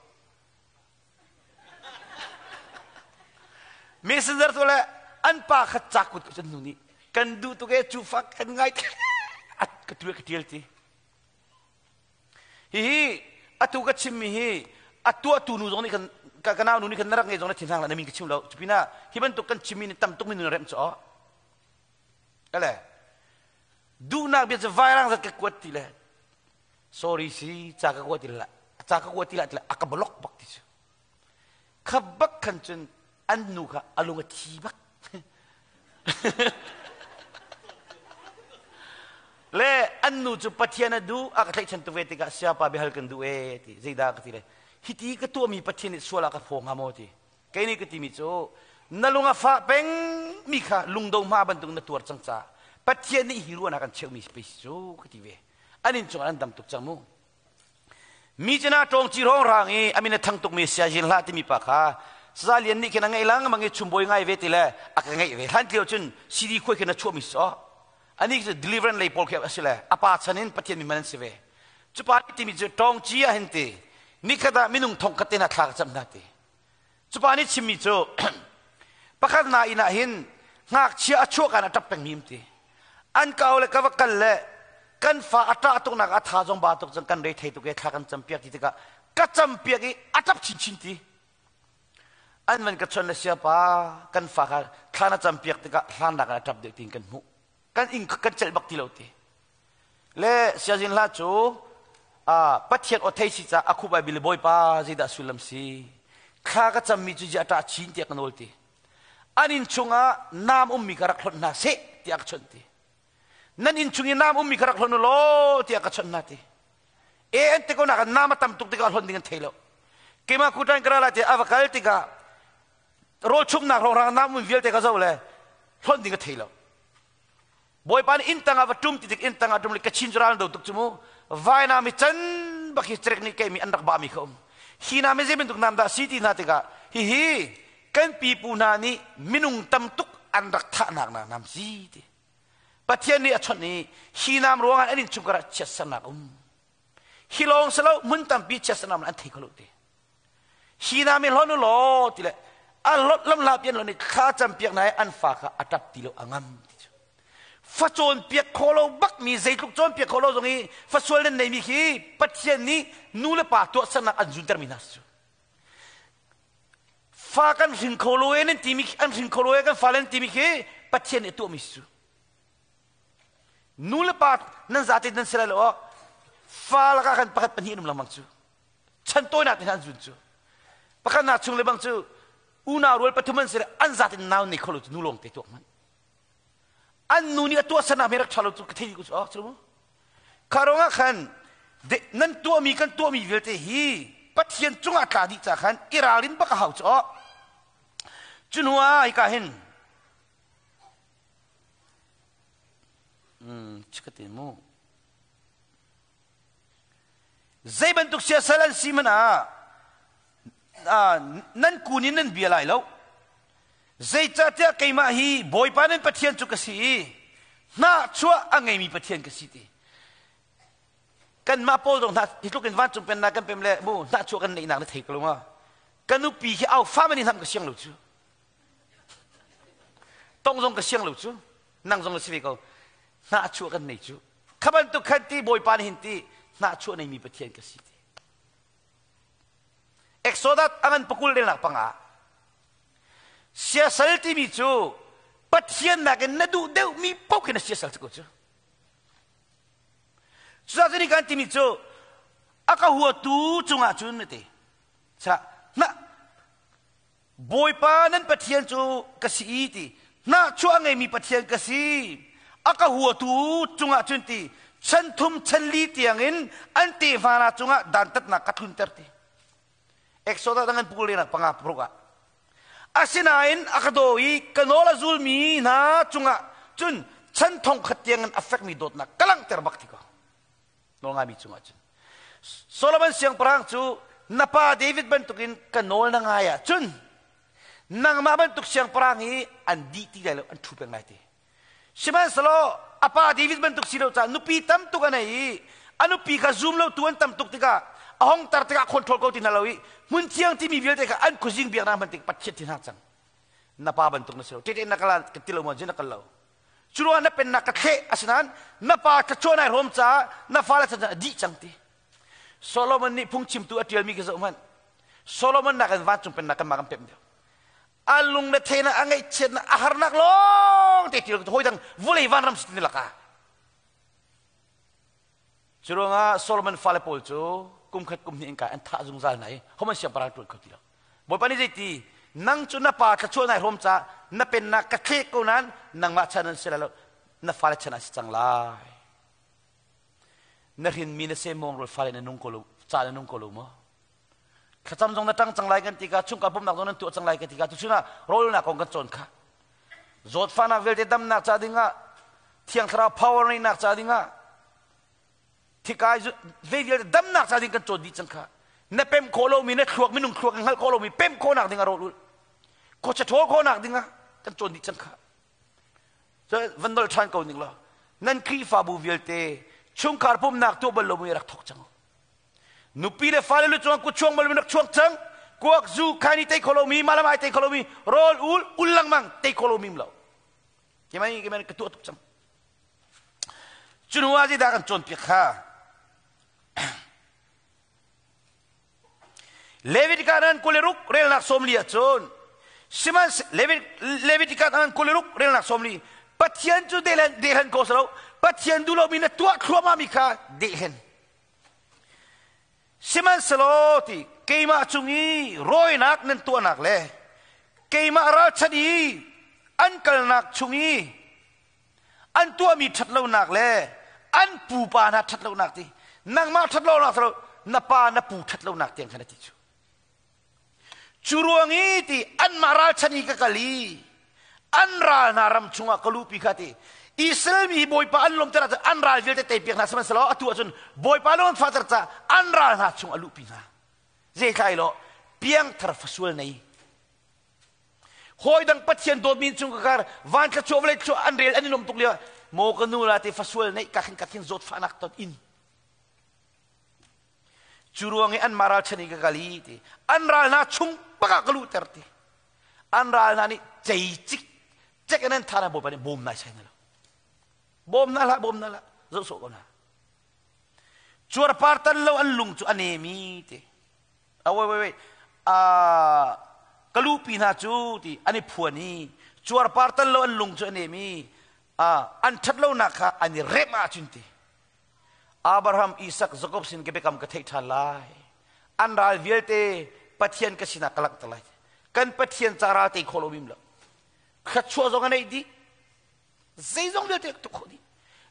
Messenger tu le an pa kha cakut ko nu nih kan duh tuk e cu fak kan ngai ka tu ka tial ti hihi atu ka chimmi hi a tuahtu nu zong nih kan ka nau nu nih khan na rak ngei zong na thinhang la na min ka chim lo cupinah hi bantuk kan chimmi nih tam tuk mi nu na remh cu ale. Duhnak bia cu vairang zat ka kuat ti le sorry si ca ka kuat ti la ca ka kuat ti la ti le a ka block bak ti cu. Kha bak khan cun an nu kha a lung a thi bak. Le an nu cu Pathian a duh a ka tlaihchan tuk ve tikah siapa biahal kan duh ee ti zeidah ka ti le hiti ka tuahmi Pathian nih sual ah ka phaw hnga maw ti kei nih ka timi cu na lung a fah peng mi kha lungdo hma bantuk na tuar cang ca Pathian nih hi ruahnak an cheuhmi space cu ka ti ve an inn cungah an dam tuk cang mu Mi cina ṭawngci rongrang i a min a thang tukmi Siazin hlah timi pa kha Saza Lian nih khin a ngeih lengmang i chumbawi ngai ve ti le a ka ngeih ve. Hlan tlio cun CD khuai khin a chuahmi si aw. Anih cu deliverance lei pawl khi a si le a pa chan in Pathian mi man an si ve. Cu pa nih timi cu ṭawngci ah hin ti nikhat ah minung thong khat te hna thla ka camh hna ti. Cu pa nih chimmi cu pakhat na inn ah hin ngakchia a chuah kaan a ṭap pengmi um ti. An kau le ka va kal le kan fa a ṭah tuknak a tha zong ba tuk cang kan re thei tuk e thla kan campiak ti tikah ka campiak i a ṭap chinchin ti. An van ka chon le siapa kan fa kha thla na campiak tikah hlannak ah a ṭap deuh tiin kan hmuh. Kan inn kan celh bak ti lo ti. Le siazin hla cu Pathian aw thei si ca a khup ai bil Bawipa zeidah sullam si thla ka cammi cu ziah ṭah chin tiah ka nawl ti an inn chungah naam ummi ka rak hlonh hna seh tiah ka chawnh ti nan inn chung i naam ummi ka rak hlonh u law tiah ka chawnh hna ti e an ti ko nak naam a tam tuk tikah hlonh ding an thei lo keimah kutan ka ra lai tiah a va kal tikah rawl chumnak rongrang naam um vialte ka zoh le hlonh ding ka thei lo Bawipa nih inn tangah va ṭum ti tik inn tangah ṭum le Kachin cu ral an do tuk cu mu. Vainam i can bak hi cerek nih keimi an rak bahmi kha um. Hi nam hi zei bantuk nam dah si ti hna tikah hihi kan pipu hna nih minung tam tuk an rak thahnak nak nam si ti. Pathian nih a chawnh i hi nam ruangah an innchungkhar ah chiatsernak um. Hi lawng si lo hmun tampi chiatsernak an thei kho lo ti. Hi nam i hlon u law ti le a hlot lam hla pian lo nih thla campiak na an fa kha a tap ti lo a ngam ti cu. Fa cawnpiak kho lo bak mi zeitluk cawnpiak kho lo zong i fa sual nan neimi khi Pathian nih nu le pa tuahsernak an zunter mi hna cu. Fa kan hrin kho lo e nan timi an hrin kho lo e kan fa le nan timi khi Pathian nih a tuahmi si cu. Nu le pa nan zate nan si lai lo fa lakah khan pakhat pahnih an um lengmang cu. Chan tawinak te hna an zun cu. Pakhat nak chung le bang cu unau rual pathum an si le an zat in nau nei kho lo cu nu lawng te tuak hmanh. An nu nih a tuahsernak me rak ṭha lo cu ka thei ku cu ok cu mu. Kha ruangah khan nan tuahmi kan tuahmi vialte hi Pathian cungah tla dih ca khan i ralrin bak a hau cu ok. Cu hnu ah hika hin chikate mu. Zei bantuk siasal an si hmanh ah nan kun in nan bia lai lo. Zeicahtiah keimah hi Bawipa nan Pathian cu ka si i hnahchuah a ngeimi Pathian ka si ti. Kanmah pawl zong hna hi tluk in vancung pennak kan pem le mu hnahchuah kan neihnak na thei ko lo ma? Ka nupi hi au fa man in ham ka siang lo cu. Tong zong ka siang lo cu. Nang zong na si ve ko. Hnahchuah kan nei cu. Kha bantuk khan ti Bawipa nih hin ti hnahchuah neimi Pathian ka si ti. Exodus a ngan pakul relnak panga siasal timi cu Pathian nakin na duh deuhmi paoh khi na siasal si ko cu. Cucaah cun kan timi cu a ka huatu cungah cun a ti. Na Bawipa nan Pathian cu ka si i ti hnahchuah a ngeimi Pathian ka si a ka huatu cungah cun ti chan thum chan li tiangin an tefa hna cungah dantatnak ka tlunter ti Exodus ngan pukul lenak panga paruk ah asinain a ka daw i ka nawl a zulmi hna cungah cun chan thong khat tiangin a fekmi dawtnak ka langhter bak ti ko nawlngaimi cungah cun Solomon siangpahrang cu na pa David bantukin ka nawl na ngai ahcun nangmah bantuk siangpahrang hi an dih ti lai lo an ṭhu peng lai ti sihmanhsehlaw a pa David bantuk si lo caah nupi tam tuk a nei i a nupi kha zum lo tu an tam tuk tikah a hong tar tikah control ko ti hna lo i hmun thiang timi vialte kha an khuazing biaknak hman tik pathian ti hna cang na pa bantuk na si lo tete na kal ka ti lo maw na kal lo Cu ruangah na pennak ka thleh asinain na pa thluachuah nai rawm caah na fale chan a dih cang ti. Solomon nih phungchimtu a ṭialmi khi zoh hmanh. Solomon nakin vancung pennak kanmah kan pemh deuh. A lung le thenak, a ngaihchiatnak, a harnak lawng te ṭial hawi dang vulei vanram si ti lakah. Cu ruangah Solomon fale pawl cu kum khat kum hnih in kai an thah zungzal hna i homan siangpahrang ṭuan kho ti lo. Bawipa nih zeiti nang cu na pa thluachuah nai hrawm caah na pennak ka thlek ko nain nangmah chan an si lai lo na fale chan an si cang lai. Na hrinmi na semmawng rawl fale na nung ko lo ca na nung ko lo maw? Thlacam zong na ṭang cang lai kan ti ka chungkhar pumnak zong nan tuah cang lai ka ti ka tuchun ah rawlnak kong kan cawn kha. Zawtfahnak vialte damnak ca dingah Thiang Thlarau power ngeihnak ca dingah thikai ve vialte damnak ca ding kan cawn dih cang kha. Na pem khawh lomi na thluak minung thluak in hngalh khawh lomi pem khawhnak ding a rawl ul. Khuacha ṭhawl khawhnak dingah kan cawn dih cang kha. Van nolh ṭhan ko ning law nan Khrihfabu vialte chungkhar pumnak tuah bal lomi rak thawk cang. Nupi le fale lu chuang kut chuang bal rak chuak cang. Kuak zu khaini tei kho lomi malam ai tei kho lomi rawl ul ul lengmang tei kho lomi lo. Kemai kemai ka tuah tuk cang. Cunu ah zeidah kan cawnpiak kha? Leviticus an 26 relnak 40 ahcun sihmanhseh Leviticus an 26 relnak 40 Pathian cu dehlen dehlen ko salo Pathian duh lomi na tuah thluahmah mi kha dehlen Sihmanhsehlaw ti keimah cung i rawinak nan tuahnak le keimah ralchanh i an kalnak chung i an tuahmi ṭhatlonak le an pupa hna ṭhatlonak ti nangmah ṭhatlonak cu na pa na pu ṭhatlonak tiang khan a ti cu. Cu ruang i ti anmah ralchan i ka kal i an ral hna ram chungah ka luhpi kha ti Israel mi Bawipa an lawmter ahcun an ral vialte teipiak hna sihmanhsehlaw atu ahcun Bawipa lung an fahter caah an ral hna chung a luhpi hna. Zeitlai law piangthar fasual nei hawi dang Pathian dawtmi chung ka kar van thluachuah vawlei thluachuah an rel an i lawm tuk lio maw ka nu la ti fasual neih ka khin ka khin zawtfahnak ton in Cu ruang i anmah ralchan i ka kal i ti an ral hna chung bak ah ka luhter ti an ral hna nih cei cik cek in an tha na bawipa nih bawm nai sai na lo bawm na hlah bawm na hlah zoh sawh ko hna cuarpar tan lo an lung cu a nem i ti a wait wait wait a ka lupi hna cu ti an i phuan i cuarpar tan lo an lung cu a nem i an ṭhat lonak kha an i remh ahcun ti Abraham, Isak, Jakob sin ka biakam ka theih ṭhan lai. An ral vialte Pathian ka sinah ka langhter lai. Kan Pathian ca ral tei khawh lo mim lo. Thluachuah zong a neih dih. Zeizong vialte ka tuk khawh dih.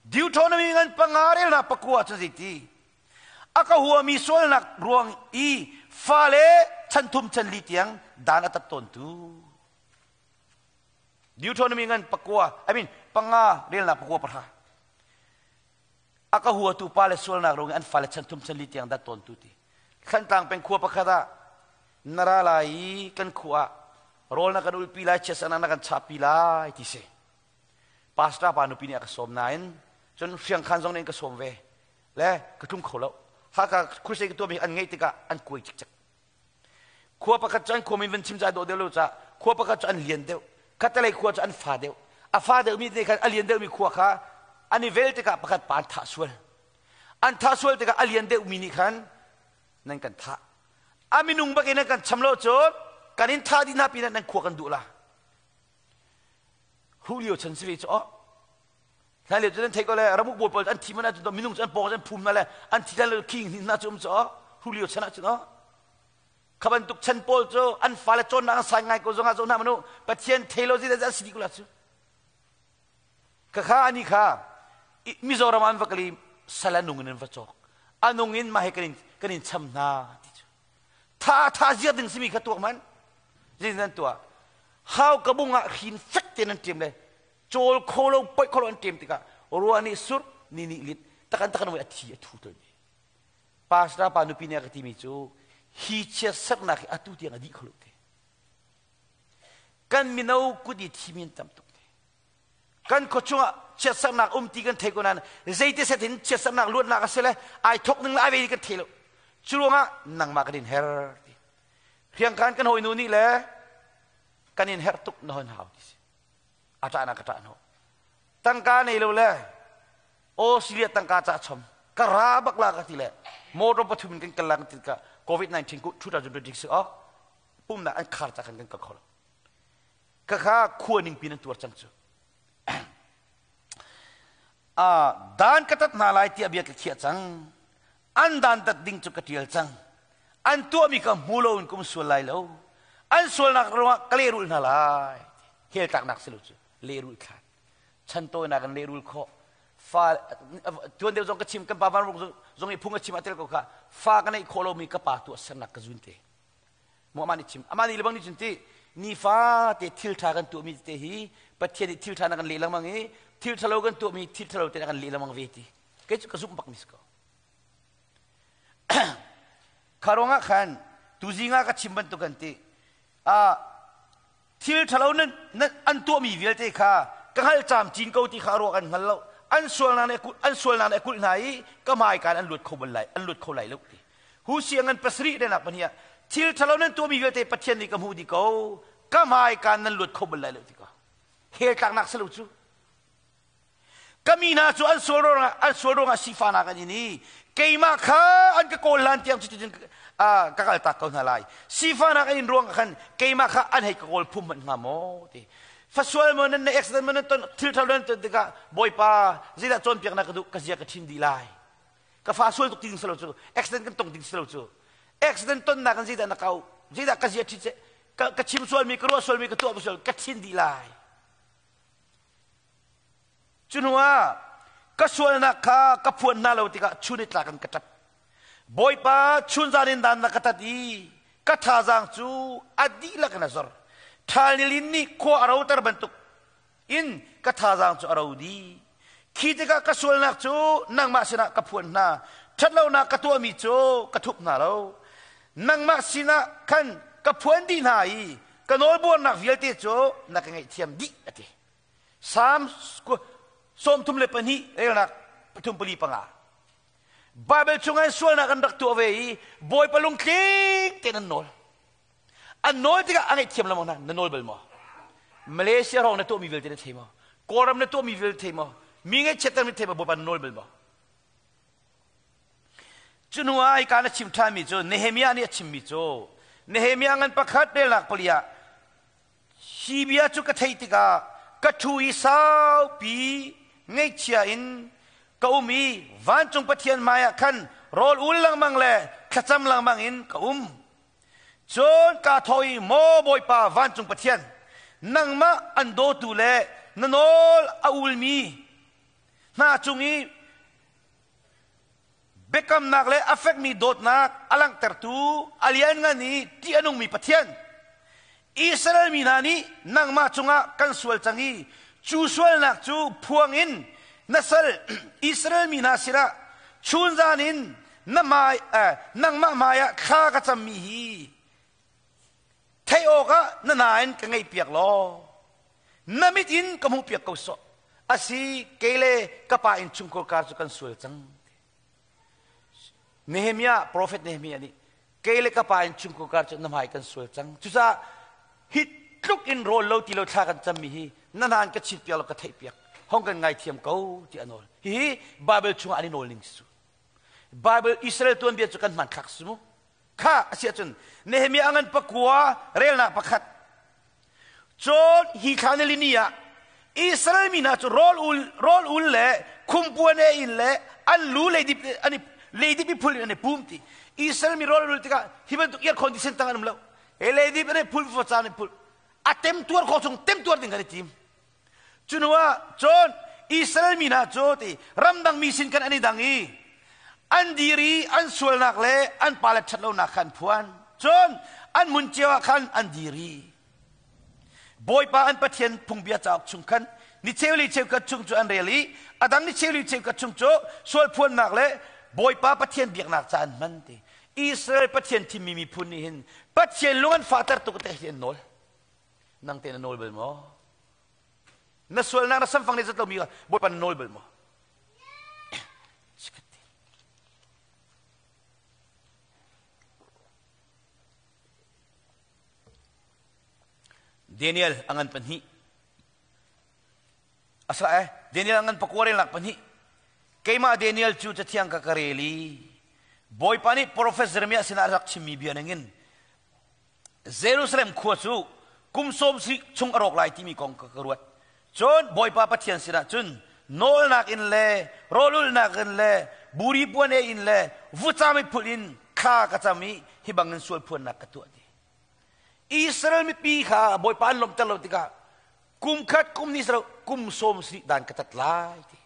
Deuteronomy ngan panga relnak pakua cun zeiti? A ka huami sualnak ruang i fale chan thum chan li tiang dan a tat tawntu. Deuteronomy ngan pakua, I mean panga relnak pakua pahra. A ka huatu pa le sualnak ruang an fale chan thum chan li tiang dat tawntu ti. Thlantlang peng khua pakhat ah na ra lai i kan khua ah rawl na kan ulpi lai chiasana na kan chahpi lai ti si. Pastor pa nupi nih a ka sawm nain cun hriangkhan zong nih an ka sawm ve le ka tlung kho lo. Haka crusade ka tuahmi an ngeih tikah an kuai cikcek. Khua pakhat cu an khua min van chim ca dawh deuh lo caah khua pakhat cu an lian deuh. Khattelei khua cu an fa deuh. A fa deuhmi te khan a lian deuhmi khua kha an i vel tikah pakhat pa an thah sual. An thah sual tikah a lian deuhmi nih khan nan kan thah. A minung bak in nan kan cham lo cun kan in thah dih hna pinah nan khua kan duh la. Hu lio chan si ve cu oh. Hlan lio cu nan theih ko le ramuk bawi pawl an thi man ahcun minung cu an pawng an phum hna le an thi le king hni hna cu um cu oh. Hu lio chan ahcun oh. Kha bantuk chan pawl cu an fale cawnnak an sai ngai ko zongah zoh hna manu Pathian thei lo zeidah an si dih ko la cu. Khakha ani kha Mizoram an va kal i sal a nung in an va cawk. A nung in mah he kan in kan in cham hna ti cu. Tha tha ziar ding simi kha tuak man. Zeitin nan tuah? Hau ka bung ah hrin fek tein an ṭem le cawl kho lo poih kho lo an ṭem tikah ruah nih sur ni nih lit takan takan voi a thi a thu tolmi. Pastor pa nupi nih a ka timi cu hi chiatsernak hi atu tiang a dih kho lo te. Kan mino kut i thimi an tam tuk te. Kan khua chungah chiatsernak um ti kan thei ko nain zeiti set in chiatsernak luatnak a si le ai thok ning le ai ve kan thei lo. Cu ruangah nangmah kan in her ti. Hriangkhan kan hawinu nih le kan in herh tuk na hon hau ti si. A ṭah na ka ṭah hnawh. Tangka nei lo le Australia tangka ca chom ka ra bak la ka ti le motor pathum in kan kal la kan ti ka COVID-19 ku 2026 ok pumnak an khar ca khan kan kal kho lo. Khakha khua ning pin an tuar cang cu. Dan ka tat hna lai tiah bia ka khiah cang. An dantat ding cu ka ṭial cang. An tuahmi kha hmu loin ka um sual lai lo. An sualnak ruangah ka lehrulh hna lai. Hell tlaknak si lo cu lehrulh thlan. Chan tawinak in lehrul khawh. Fa tuan deuh zong ka chim kan pa van zong i phung a chim a tel ko kha fa ka neih khawh lomi ka pa tuah sernak ka zun te. Mu amah nih chim amah nih lebang nih cun ti nifa te thil ṭha kan tuahmi te hi Pathian nih thil ṭha na kan leh lengmang i thil ṭhalo kan tuahmi thil ṭhalo te na kan leh lengmang ve ti. Kei cu ka zumh bakmi si ko. Kha ruangah khan tuzing ah ka chim bantuk kan ti. Thil ṭhalo nan, nan an tuahmi vialte kha ka hngal camcin ko ti kha a ruah kan hngal lo. An sualnak nih an sualnak nih a kulh hna i ka hmaikaan an luat kho bal lai an luat kho lai lo ti. Husi ngan pasarih renak pahnih ah thil ṭhalo nan tuahmi vialte Pathian nih ka hmuh dih ko ka hmaikaan nan luat kho bal lai lo ti ko. Hell tlaknak si lo cu. Ka mi hna cu an sual ruangah an sual ruangah sifahnak an in i keimah kha an ka kawl hlan tiang cuticun ka kaltak ko hna lai. Sifahnak an in ruangah khan keimah kha an hei ka kawl phum hmanh hnga maw ti. Fasual maw nan accident maw nan ton thil ṭhalo nan ton tikah Bawipa zeidah cawnpiaknak ka duh ka zia ka ṭhin dih lai. Ka fa sual tuk ti ding si lo cu accident kan tong ding si lo cu accident tonnak in zeidah na kau zeidah ka zia ṭhin ka chim sualmi ka ruah sualmi ka tuah sual ka ṭhin dih lai. Cu hnuah ka sualnak kha ka phuan hna lo tikah chun i tlak in ka ṭap. Bawipa chunzan in dan na ka tat i ka thazaang cu a dihlak in a zor. Ṭhal nilin nih khua a roter bantuk in ka thazaang cu a ro dih. Khi tikah ka sualnak cu nangmah sinah ka phuan hna. Ṭhatlonak ka tuahmi cu ka thup hna lo. Nangmah sinah khan ka phuan dih hna i ka nawlbuarnak vialte cu na ka ngaihthiam dih a ti. Psalm 32 relnak 3 4 5. Bible chungah sualnak an rak tuah ve i Bawipa lungtling tein an nawl. An nawl tikah a ngaihthiam lo maw na na nawl bal maw? Malaysia hrawng na tuahmi vialte na thei maw? Kawlram na tuahmi vialte thei maw? Mi ngaihchiatter mi thei maw? Bawipa na nawl bal maw? Cu hnu ah hika na chim ṭhanmi cu Nehemiah nih a chimmi cu Nehemiah ngan pakhat relnak pali ah Hi bia cu ka theih tikah ka ṭhu i saupi ngaihchia in ka um i vancung Pathian hmaiah khan rawl ul lengmang le thlacam lengmang in ka um. Cun kaa thawh i, Maw Bawipa vancung Pathian, nangmah an dawtu le na nawl a ulmi hna cung i Biakamnak le a fekmi dawtnak a langhtertu a lianngan i ṭih a nungmi Pathian, Israel mi hna nih nangmah cungah kan sual cang i cu sualnak cu phuang in na sal Israel mi hna sinah chunzan in na hmai, eh, nangmah hmaiah thla ka cammi hi theih awkah na hna in ka ngaihpiak law na mit in ka hmuhpiak ko sawh. Asi, kei le ka pa innchungkhar kar cu kan sual cang. Nehemiah, prophet Nehemiah nih kei le ka pa innchungkhar kar cu na hmai kan sual cang. Cucaah hi tluk in rawl lo ti lo thla kan cammi hi na hna ka chit piak lo ka theih piak. Hong kan ngaithiam ko ti a nawl. Hihi Bible chungah an i nawl ning si cu. Bible Israel tuanbia cu kan hmanthlak si mu. Kha a si ahcun Nehemiah ngan pakua relnak pakhat Cun hi thla nilini ah Israel mi hna cu rawl ul, rawl ul le khumpuan e in le an lu leidip an i leidip i phul in an i pum ti. Israel mi rawl ul tikah hi bantuk air condition tang an um lo. He leidip an i phul fo caan i phul. A temtuar khawh chung temtuar ding kan i tim. Cu ah cun Israel mi hna cu ti ramdang mi sin kan an i dang i an dir i an sualnak le an pale ṭhatlonak kha an phuan. Cun an hmun cio ah khan an dir i Bawipa an Pathian phungbia cauk chung khan ni cheu li cheukhat chung cu an rel i a dang ni cheu li cheukhat chung cu sual phuannak le Bawipa Pathian biaknak ca an hman ti. Israel Pathian thimmi miphun nih hin Pathian lung an fahter tuk te hi an nawl. Nang te na nawl bal maw? Na sualnak na samfang nih zat lomi kha Bawipa na nawl bal maw? Daniel a ngan pahnih. Asa eh, Daniel a ngan pakua relnak pahnih. Keimah Daniel cu cathiang ka ka rel i Bawipa nih profet Jeremiah sinah a rak chimmi bia ningin Jerusalem khua cu kum sawm chung a rawk lai timi kong ka ka ruat. Cun Bawipa Pathian sinah cun Nawlnak in le rawlulhnak in le buri puan ei in le vucam i phulh in thla ka cam i hi bangin sual phuannak ka tuah ti. Israel mipi kha Bawipa an lawmhter lo tikah kum khat kum ni saro kum sawm sarih dan ka tat lai ti.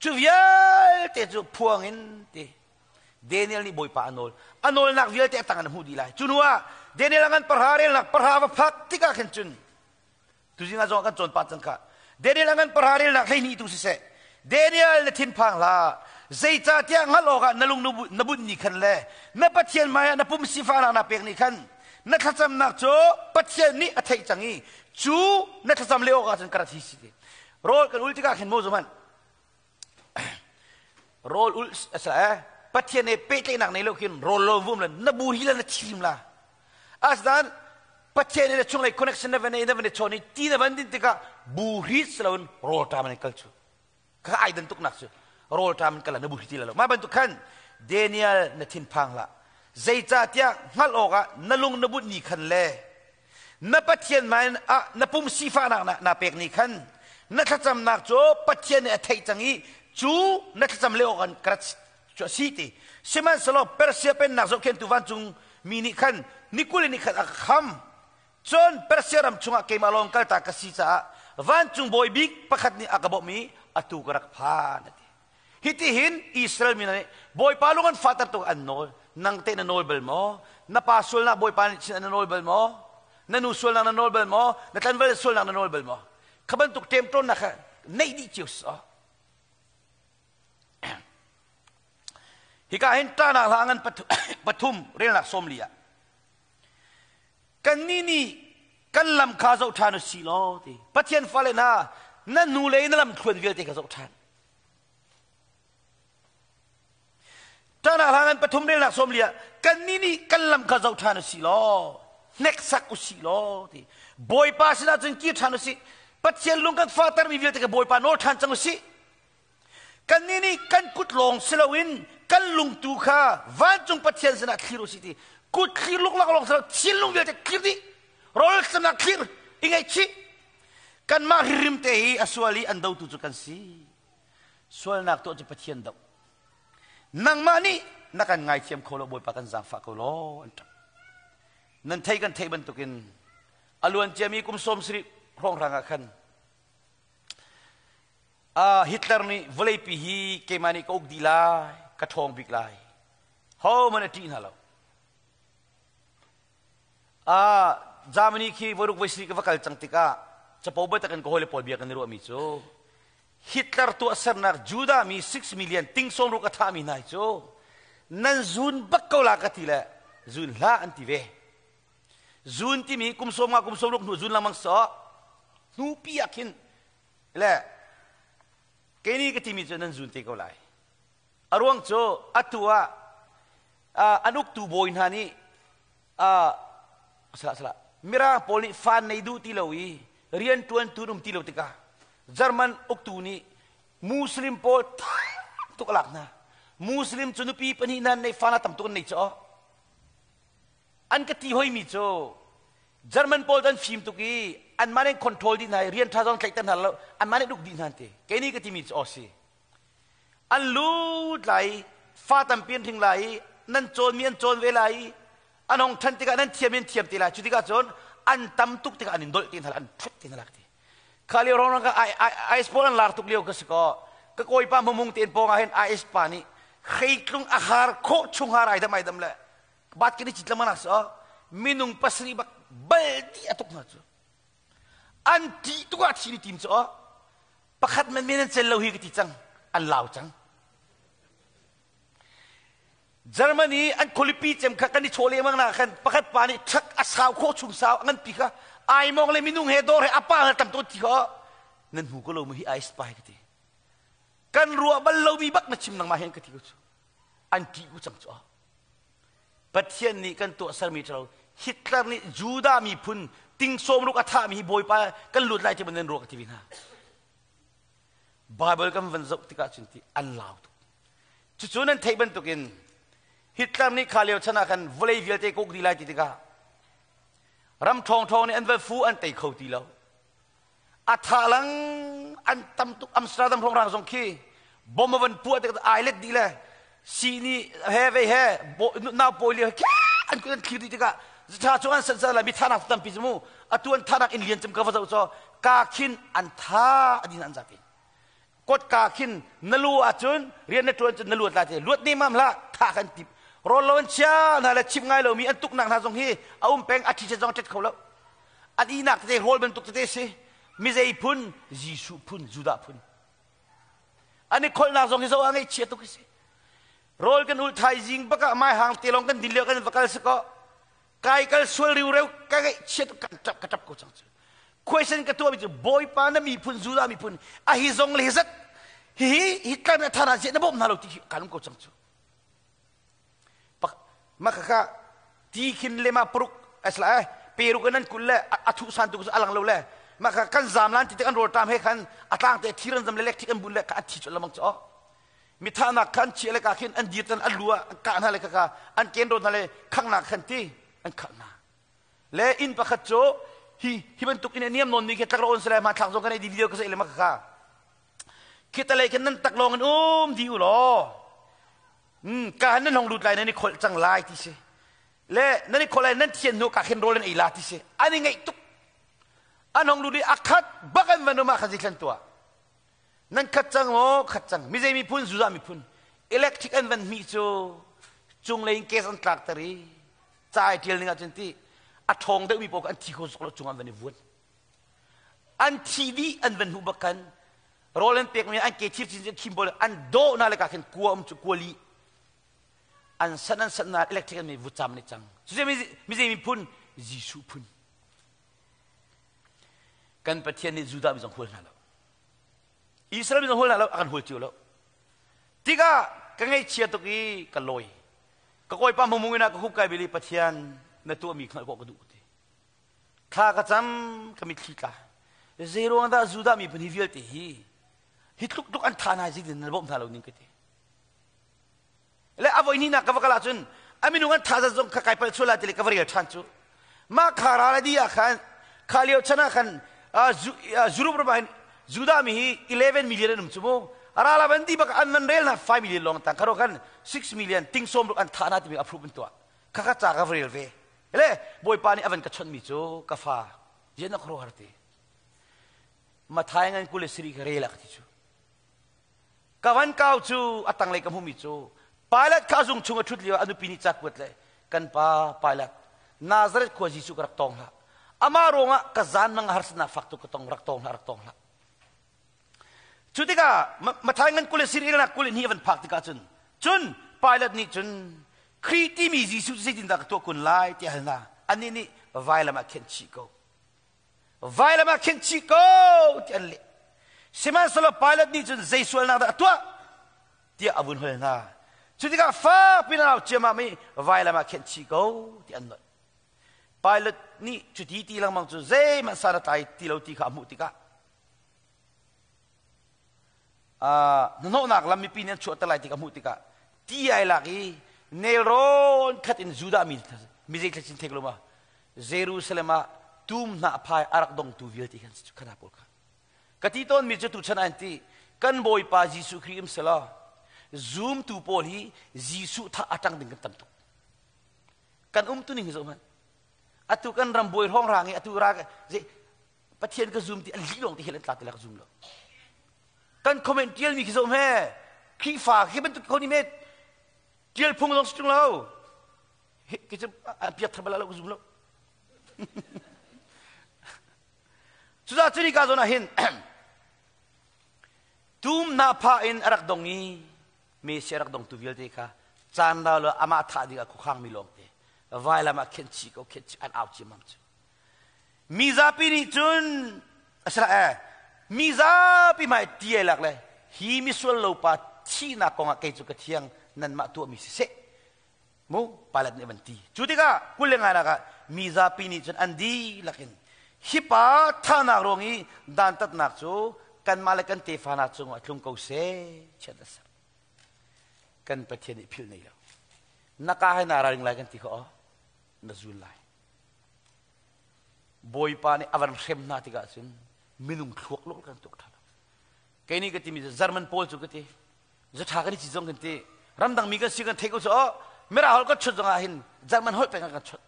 Cu vialte cu phuang in ti. Daniel nih Bawipa a nawl. A nawlnak vialte a tang in a hmuh dih lai. Cu hnu ah Daniel a ngan pahra relnak pahra va phak tikah khin cun tuzing ah zong kan cawn pah cang kha. Daniel a ngan pahra relnak 12 tu siseh. Daniel na thinphang hlah. Zeicahtiah hngalh awkah na lung na bunh ni khan le na Pathian hmaiah na pum sifahnak na pek ni khan na thlacamnak cu Pathian nih a theih cang i cu na thlacam le awkah cun ka rat hi si ti. Rawl kan ul tikah khin maw zuman Rawl ulh a si eh. Pathian he pehtlaihnak nei lo khin rawl lo vum le na bu hi le na thim la. Asinain Pathian he na chunglei connection na van nei na van i chawn i ti na van din tikah bu hri si loin rawl ṭam in kal cu. Kha ai dan tuknak cu. Rawl ṭam in kal na bu hri ti lo. Mah bantuk khan Daniel na thinphang hlah. Zeicahtiah hngalh awkah na lung na bunh ni khan le Na Pathian hmai ah na pum sifahnak na, na pek ni khan na thlacamnak cu Pathian nih a theih cang i cu na thlacam le awk an ka rat cu a si ti. Sihmanhsehlaw Persia pennak zohkhentu vancung mi nih khan ni 20 in ni khat a ka kham. Cun Persia ram chungah keimah lawng kaltak ka si caah vancung bawi bik pakhat nih a ka bawmh i atu ka rak phan a ti. Hitihin Israel mi hna nih Bawipa lung an fahter tuk an nawl. Nang teh na nawl bal maw? Na pa sualnak Bawipa nih chin na nawl bal maw? Na nu sualnak na nawl bal maw? Na tlanval sualnak na nawl bal maw? Kha bantuk ṭemṭawnnak kha neih dih cio si. Hika hin ṭahnak hla ngan pathum relnak 40 ah Kannih nih kan lam kha zoh ṭhan u sih law ti. Pathian fale hna, na hnulei na lamthluan vialte kha zoh ṭhan. Ṭahnak hla ngan pathum relnak 40 ah kannih nih kan lam kha zoh ṭhan u sih law hneksak u sih law ti. Bawipa sinah cun kir ṭhan u sih. Pathian lung kan fahtermi vialte kha Bawipa nawl ṭhan cang u sih. Kannih nih kan kut lawng si loin kan lungtu kha vancung Pathian sinah thlir u sih ti. Kut thlir luklak lawng si lo, thinlung vialte thlir dih. Rawl tlamnak thlir i ngaihchih. Kanmah hrimhrim te hi a sual i an dotu cu kan si. Sualnak tuah cu Pathian doh. Nangmah nih na kan ngaithiam kho lo Bawipa kan zaangfah ko law an ṭap. Nan thei kan theih bantukin a luan ciami kum 70 hrawnghrang ah khan Hitler nih vawleipi hi keimah nih ka uk dih lai, ka ṭhawng bik lai. Hohmanh a ṭih hna lo. Germany khi voiruk voi sarih ka va kal cang tikah capo biatak in ka hawile pawl bia kan i ruahmi cu Hitler tuahsernak Judah mi 6 million ting sawm ruk a thahmi hna hi cu nan zun bak ko la ka ti le zun hlah an ti ve. Zun timi kum 50 kum 60 hnu zun lengmang sawh hnupi ah khin Le kei nih ka timi cu nan zun te ko lai. A ruang cu atu ah an uktu bawi hna nih salah salah Mirang pawl nih fan nei duh ti lo i rian ṭuantu an um ti lo tikah German uktu nih Muslim pawl tuk a lak hna. Muslim cu nupi pahnih hna an nei fan a tam tuk an nei cu. An ka ti hoimi cu German pawl cu an fim tuk i anmah nih control dih hna i rian ṭha zong tlaihter hna lo anmah nih duk dih hna an ti. Kei nih ka timi cu aw si. An lut lai i fa tampi an hring lai i nan cawnmi an cawn ve lai i an hong ṭhan tikah nan thiam in thiam te lai. Cu tikah cun an tam tuk tikah an in dolh te hna lai, an ṭhut te hna lai ka ti. Kha lio rong ka IS pawl an lar tuk lio ka si kaw ka kawipa hmumung tein pawng ah hin IS pa nih hreitlung a har khawh chung har ai dam ai dam le bat kan i cit lengmang so minung pasarih bak bal dih a tuk hna cu an ṭih tuk ah thi ni tim cu pakhat men men an cel lo hi ka ti cang an lau cang Germany an khualipi cem kha kan i chaw lengmang na khan pakhat pa nih truck a sau khawh chung sau a ngan pi kha ai mong le minung he dawr he a pa tam to ti kha nan hmu ko lo mu hi ice pa ka ti kan ruah bal lomi bak na chim nangmah hen ka ti ko cu an ṭih ku cang cu Pathian nih kan tuahsermi ṭhalo Hitler nih Judah miphun ting sawm ruk a thahmi hi Bawipa kan lut lai ti nan ruah ka ti ve hna. Bible kan van zoh tikah cun ti an lau tuk. Cucu nan theih bantukin Hitler nih kha lio chan ah khan vawlei vialte ka uk dih lai ti tikah ram ṭhawng ṭhawng nih an va fu an tei kho ti lo. A tha lang. An tam tuk. Amsterdam hrawng zong khi bom a van puah tik ai let dih le sini he vei he nau pawi lio he an kut an thlir dih tikah tha cu an san la mi thanak tampi cu mu atu an thanak in lian cem ka va zoh cho ka khin an tha adin an zapi kot ka khin na lu ahcun rian na ṭuan cun na luat lai te luat ne mam hlah tha kan tip rawl lo an chia hna le chim ngai lomi an tuknak hna zong hi a um peng a thi zong ṭet kho lo an inak tete rawl bantuk tete si mizei phun Jesuh phun Judah phun an i kholhnak zong hi zo a ngaihchia tuk si rawl kan ul thaizing bakah mai hang te lawng kan din lio kan va kal si ko kai kal sual riu reu ka ngaihchia tuk kan ṭap ka ṭap ko cang cu khuaisen ka tuahmi cu Bawipa na miphun Judah miphun a hi zong le hi zat hi hi tlan a thana ziah na bawm hna lo ti kan um ko cang cu ma kha ti khin le ma paruk asla eh peruk nan kul le a thu san tu alang lo le ma kha kan zam lan ti te kan rol tam he khan atlang te thiran zam le electric an bun le ka an thi chu lamang chu mi thahnak khan chia le ka khin an dir tan an lu ah an kah hna le kha an ken ro hna le khangnak khan ti an khang hna le inn pakhat cu hi hi bantuk in a niam nawn mi khi tlak on sele ma thlak zong kan ei di video ka sei le ma kha khi ta lei khin nan tak lawng in um di u law ka nan hong lut lai nan i kholh cang lai ti si le nan i kholh lai nan thian hnu ka khin rawl nan ei la ti si an i ngaih tuk an hong lut i a khat bak an van um ah khan si thlen tuah Nan khat cang maw? Khat cang. Mizei miphun? Judah miphun. Electric an van hmih cu cunglei in case an tlakter i ca ai ṭial ning ahcun ti a ṭhawng deuhmi paoh an thi kho suk lo cung an van i vuan. An thi dih an van hmuh bak khan rawl an pekmi an ke thir cin khim pawl an dawh na le ka khin kua um cu kua li an san an san na electric an mi vucam ne cang. Cucu mizei miphun? Jesuh phun. Kan Pathian nih Judah mi zong hual hna lo. Israel mi zong hual hna lo, a kan hual cio lo. Tikah ka ngaihchia tuk i ka lawi. Ka kawipa mumung in ka hup kai bili Pathian na tuahmi hngalh khawh ka duh ti. Thla ka cam ka mitthli tla. Zei ruang dah Judah miphun hi vialte hi hi tluk tluk an tha hna zeitin na bawmh hna lo ning ka ti. Le a voi hnihnak ka va kal ahcun a minung an tha zat zong kha kai palh sual lai ti le ka va rel ṭhan cu. Mah kha ral a dih ah khan kha lio chan ah khan Europe ram ah hin Judah mi hi 11 million an um cu mu. Ral a van dih bak an van rel hna 5 million lawng tang kharo khan 6 million ting sawm ruk an thah hna timi approve an tuah. Kha kha ca ka va rel ve. Le Bawipa nih a van ka chawnh mi cu ka fa rian na khuaruahhar ti. Mathai ngan kul le siri ka rel ah ka ti cu. Ka van kau cu a tanglei ka hmuhmi cu Pilate kha a zung chung a ṭhut lio a nupi nih ca kuat le kan pa Pilate Nazareth khua Jesuh ka rak tawng hlah. Amah ruangah ka zan mang harsatnak fak tuk ka tong rak tawng hlah rak tawng hlah. Cu tikah Mathai ngan kul le sir ilnak kul in hi a van phak tikah cun cun Pilate nih cun Khrih timi Jesuh cu zeitindah ka tuah kun lai tiah hal hna. Annih nih vailam ah khenh chih ko. Vailam ah khenh chih ko ti an leh. Sihmanhsehlaw Pilate nih cun zei sualnak dah a tuah tiah a vun hal hna. Cu tikah fak piin an au ciammam i vailam ah khenh chih ko ti an nolh. Pilate nih cuti ti lengmang cu zeihmanh san a tlai ti lo ti kha a hmuh tikah hnahnawhnak lam mipi nih an chuahter lai ti ka hmuh tikah ti ai lak i nelrawn khat in Judah mi mi zei thlachin thek lo ma Jerusalem ah tum hna phai a rak dongtu vialte khan khana pawl kha ka ti tawn mi cu tu chan an ti kan bawipa Jesuh Khrih um selaw zoom tu pawl hi Jesuh tha atang ding kan tam tuk kan um tu ning hi zo hmanh atu kan ram buai hrawng rang i atu ra Pathian ka zum ti an lih lawng ti hian an tla ti la ka zum lo. Kan comment tial mi khi zoh he Khrihfa khi bantuk ko ni me tial phung zong si lo. Ki cu piak thar bala lo ka zum lo. Cucaah cuni ka zawn ah hin tum na pha in a rak dong i Messiah rak dongtu vialte kha caan rau lo amah thah ding ah khuakhang mi lawngte vailam ah khenh chih ko khenh chih an au ciammam cu Mi zapi nih cun asila eh mi zapi hmai ti ai lak le hi misual lo pa thihnak kongah kei cu ka thiang nanmah tuahmi siseh mu Pilate nih a van ti cu tikah kul le ngai ah mi zapi nih cun an dihlak in hi pa thahnak ruang i dantatnak cu kanmah le kan tefa hna cungah tlung ko seh chiat a ser kan Pathian nih philh nei lo na ka hai na raring lai kan ti kho na zul lai Bawipa nih a van hrem hna tikah cun minung thluak lawng kan tuak ṭhan. Kei nih ka timi cu German pawl cu ka ti. Zatha kan i ci zong kan ti. Ramdang mi kan si kan theih ko cu oh Mira holh kan chut zong ah hin German holh peng ah kan chut.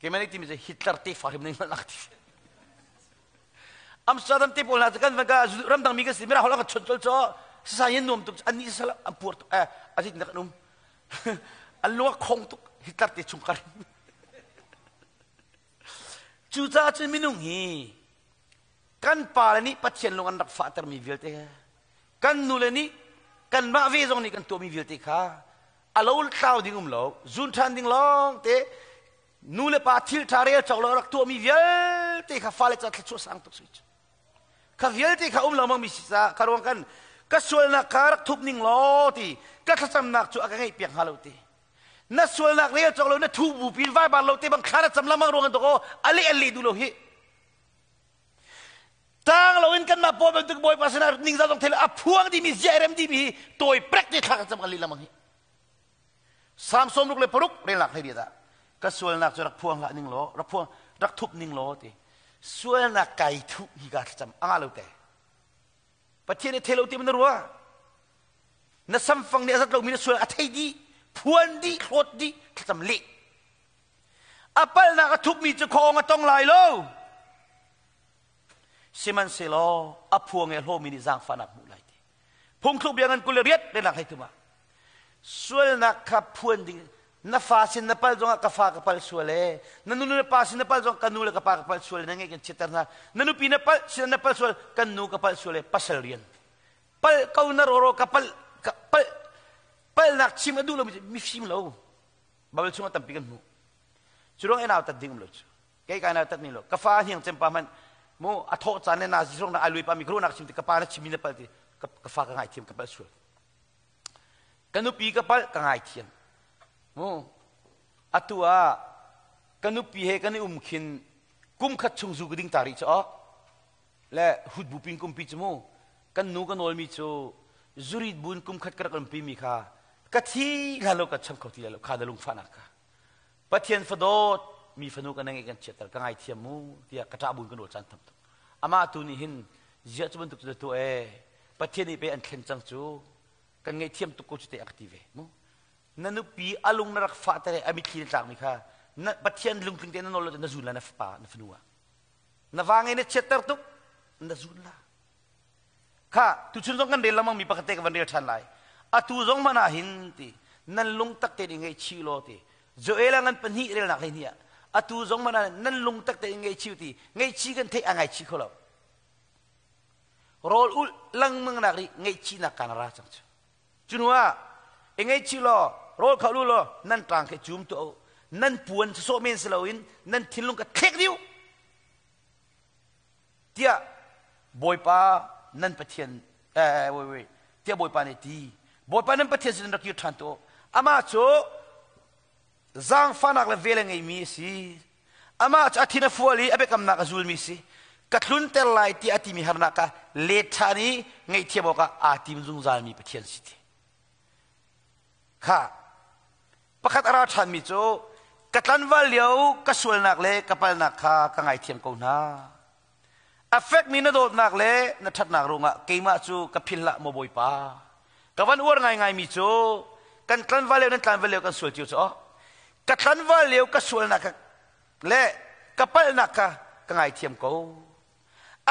Keimah nih timi cu Hitler tefa hrim ning hmanh ti. Amsterdam te pawl hna cu kan van ka ramdang mi kan si Mira holh kan chut col cu sasa yin nuam tuk an ni sal an puar tuk eh azit nak an um an lung a khong tuk Hitler te chungkhar. Cucaah cun minung hi kan pale nih Pathian lung an rak fahtermi vialte kan nule nih kanmah ve zong nih kan tuahmi vialte kha a lo tlau ding um lo zun ṭhan ding lawng te nu le pa thil ṭha rel cawk lo rak tuahmi vialte kha fale ca thluachuah sang tuk si kha vialte kha um lengmang mi si ca ka ruang kan ka sualnak kha rak thup ning law ti ka thlacamnak cu a ka ngeih piak hnga lo ti na sualnak rel cawk lo na thu bu pin vai bar lo te bang thla na cam lengmang ruang an ale an le du lo hi tang lo in kanmah pawl bantuk bawipa sinah ningzah zong thei a phuang dimi zia rem dimi hi tawi prek te thla kan cam kan lih lengmang hi Salm 66 relnak hlei dah ka sualnak cu rak phuang hlah ning law rak phuang rak thup ning law ti sualnak kai thuh hi ka thlacam anga lo te Pathian nih thei lo ti na rua na samfang nih a zat lomi na sual a thei dih phuan dih hlawt dih thlacam leh a palnak a thupmi cu khawng a tong lai lo sihmanhsehlaw a phuang i a hlawmi nih zaangfahnak hmuh lai ti phungthluk bia ngan 28 renak hlei thum ah sualnak kha phuan ding na fa sin na pal zongah ka fa ka pal sual e na nu le pa sin na pal zong ka nu le ka pa ka pal sual na ngeih kan chiatter hna na nupi na pal sin na pal sual kan nu ka pal sual e pasal rian pal ko na roro ka pal ka pal palnak chim a duh lo mi fim lo Bible chungah tampi kan hmuh cu ruang enau tat ding um lo cu kei kai nau tat ni lo ka fa hniang cem pa hmanh mu a thawh caan le na zirong na ai lui pa mi nak chim ti ka pa na chim mi na pal ti ka fa ka ngai thiam ka pal sual ka nupi ka pal ka ngai thiam mu atu ah ka nupi he kan i um khin kum khat chung zu ka ding ta rih cu le hut bu pin kumpi cu mu kan nu ka nawl mi cu zurit bun kum khat ka rak umpi mi kha ka thi hlan lo ka cham kho ti lo kha na lungfahnak kha Pathian fadawt mi fanu ka nang kan chiatter ka ngai thiam mu tiah ka ṭah bun ka nawl caan tam tuk amah tu nih hin ziah cu bantuk cu tu e Pathian nih pe an thlen cang cu kan ngaihthiam tuk ko cu te a ka ti ve mu na nupi a lung na rak fah tere a mitthli na tlak mi kha na Pathian lungtling te na nawl lo na zun la na fapa na fanu ah na va ngei na chiatter tuk na zun la Kha tuchun zong kan rel lengmang mi pakhat te ka van rel ṭhan lai. Atu zong hmanh ah hin ti nan lungtak tein i ngaihchih law ti Joel ah ngan pahnih relnak 12 ah atu zong hmanh ah nan lungtak tein ngaihchih ti ngaihchih kan theih a ngaichih kho lo. Rawl ulh lengmang nak ri ngaihchihnak kan ra cang cu. Cu ah i ngaihchih law rawl kha lu law nan ṭang khe cum tuah u. Nan puan sawh men si loin nan thinlung ka thlek dih u. Tiah Bawipa nan Pathian eh wait wait tiah Bawipa nih ti Bawipa nan Pathian sin rak kir ṭhan tuah amah cu zaangfahnak le vel a ngeimi a si amah cu a thin a fual i a biakamnak a zulmi a si ka tlunter lai tiah a timi harnak kha let ṭhan i ngaihthiam awkah aa tim zungzalmi Pathian si ti kha Pakhat a ra ṭhanmi cu ka tlanval lio ka sualnak le ka palnak kha ka ngaithiam ko hna. A fekmi na dawtnak le na ṭhatnak ruangah keimah cu ka philh hlah maw Bawipa. Ka van uar ngaingaimi cu kan tlanval lio nan tlanval lio kan sual cio cu ka tlanval lio ka sualnak le ka palhnak kha ka ngaithiam ko.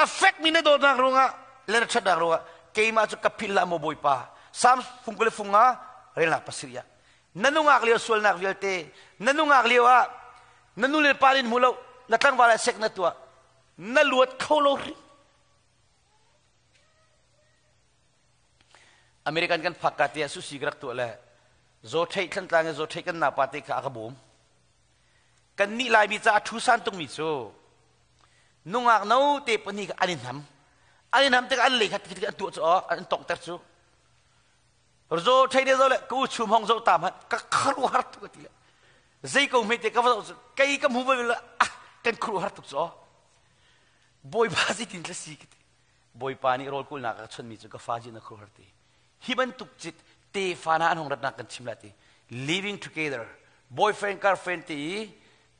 A fekmi na dawtnak ruangah le na ṭhatnak ruangah keimah cu ka philh hlah maw Bawipa. Psalm fung kul le fung nga relnak pasarih ah na nungak lio sualnak vialte na nungak lio ah na nu le pa nih hmu lo na tlangval ah sek na tuah na luat kho lo hrim American kan phak ka tiah susi ka rak tuah le zaw thei thlantlang i zaw thei kan napa te kha a ka bawm kan nih laimi ca a thu san tungmi cu nungak no te pahnih kha an i hnam an i hnam tikah an lei kha tikik an tuah cu an tongter cu zo thei de zo le ka u chum hong zo tam han ka kharu har tuk ti le zei ko hme te ka va zo kei ka hmu va le ah kan khru har tuk cu bawipa si tin si ka ti bawipa nih rawl kulnak ka chonmi cu ka fa ji na khru har ti hi bantuk cit tefa na an hong ratnak kan chim la ti living together boyfriend girlfriend ti i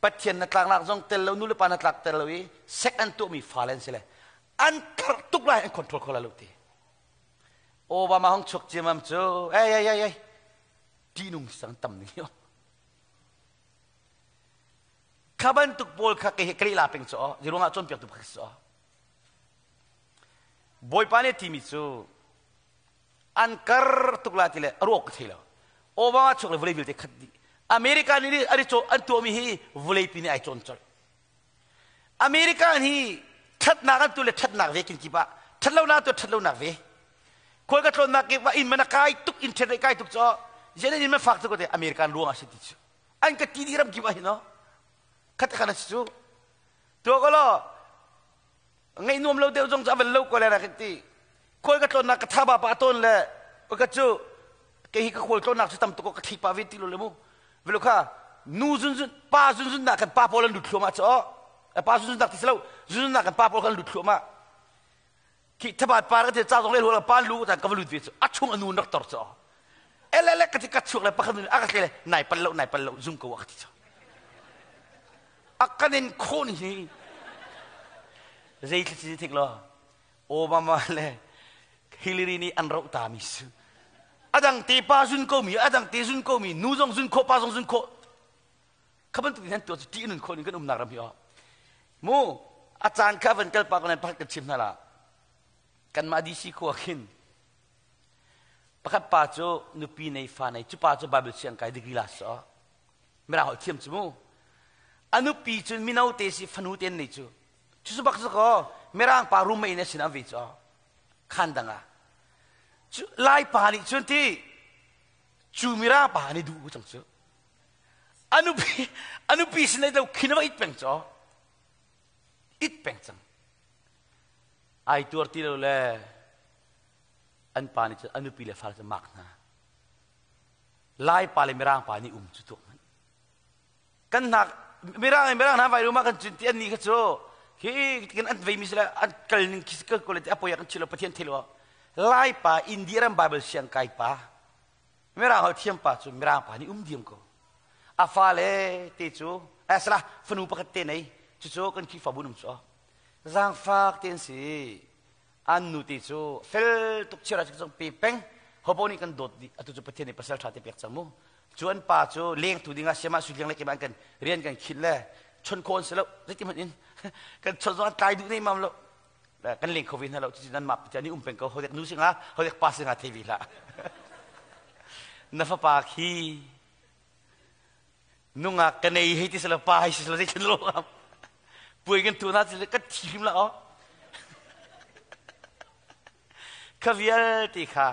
Pathian na tlaknak zong tel lo nu le pa na tlak tel lo i sek an tuahmi fale an si le an karh tuk lai an control kho lai lo ti. Obama hong chuak ciamam cu ei ei ei ei ṭihnung sang tam ning yo. Kha bantuk pawl kha ke ka la peng cu ziruang ah cawnpiak tu pakhat si Bawipa nih timi cu an kar tuk la ti le a ruak ka thei lo. Obama chuak le vawlei vialte khat dih. America nih an an tuahmi hi vawleipi nih ai cawn colh. America hi ṭhatnak an tu le ṭhatnak ve kin kip ah ṭhatlonak tu ṭhatlonak ve. Khual ka tlawnnak kip ah inn man a kai tuk inn ṭhen kai tuk cu zen in man fak tuk te American ruang ah si ti cu. An ka ti dih ram kip ah hin no. Khat khan a si cu. Tuah ko law ngaih nuam lo deuh zong cu a van lo ko le rak ti khual ka tlawnnak ka tha ba pa tawn le ka cu kei hi ka khual tlawnnak cu tam tuk ka thli pa ve ti lo le mu velo kha nu zun zun pa zun zun nak kan pa pawl an lut thluahmah cu pa zun zun nak ti si lo zun zun nak kan pa pawl kan lut thluahmah khi thabat par ka ti ca zong le hol pa lu ta ka va lut ve cu a chung a nu rak tor cu elele ka ti ka chuak le pakhat a ka tle le nai pal lo nai pal lo zum ko a ka ti cu a kan in khon hi zei thil si thik lo Obama le Hillary nih an roh ta mi su adang te pa zun ko mi adang te zun ko mi nu zong zun kho pa zong zun kho kha bantuk in tuah cu ṭih nun khon in kan umnak ram hi o mu a caan kha van kal pa ko nan pakhat kan chim hna la kanmah DC khua khin pakhat pa cu nupi nei fa nei cu pa cu Bible siang kai degree la so Mirang holh thiam cu mu. A nupi cun mino te si fanu te nei cu. Cu bak cu ko Mirang pa roommate in a sin an ve cu. Khan dang ah. Cu Lai pa nih cun ti cu Mirang pa nih duh cang cu. A nupi a nupi sin ei lo khin va it peng cu. It peng cang. Ai tuar ti lo le an pa nih cun a nupi le fale cu mak hna. Lai pa le Mirang pa nih um cu tuak hmanh. Kan hnak Mirang Mirang hna vai ruma kan cun ti an ni kha cu hi kan an vei mi sila an kal ning khi kal ko le ti apoya kan chilo Pathian thelo Lai pa India ram Bible siang kai pa Mirang hol thiam pa cu Mirang pa nih um diam ko. A fa le te cu asala fanu pakhat te nei cu cu kan Khrihfabu num cu zaangfak te an si An nu te cu fel tuk chiara cu pe peng hopo nih kan dawt dih atu cu Pathian nih pasal ṭha te pek cang mu cu an pa cu lengtu dingah siamah sui leng le keimah kan rian kan khinh le chon khawn si lo zeiti hmanh in kan chon zong an tlai duh nei mam lo kan leng kho ve hna lo cucu nan mah Pathian nih um peng ko hodek nu singa hodek pa singa thei ve hlah na fapa khi nungak ka nei hei ti sila pa hei si sila zeitin lo am puai kan tu na ti kan thi hrim la o kha vialte kha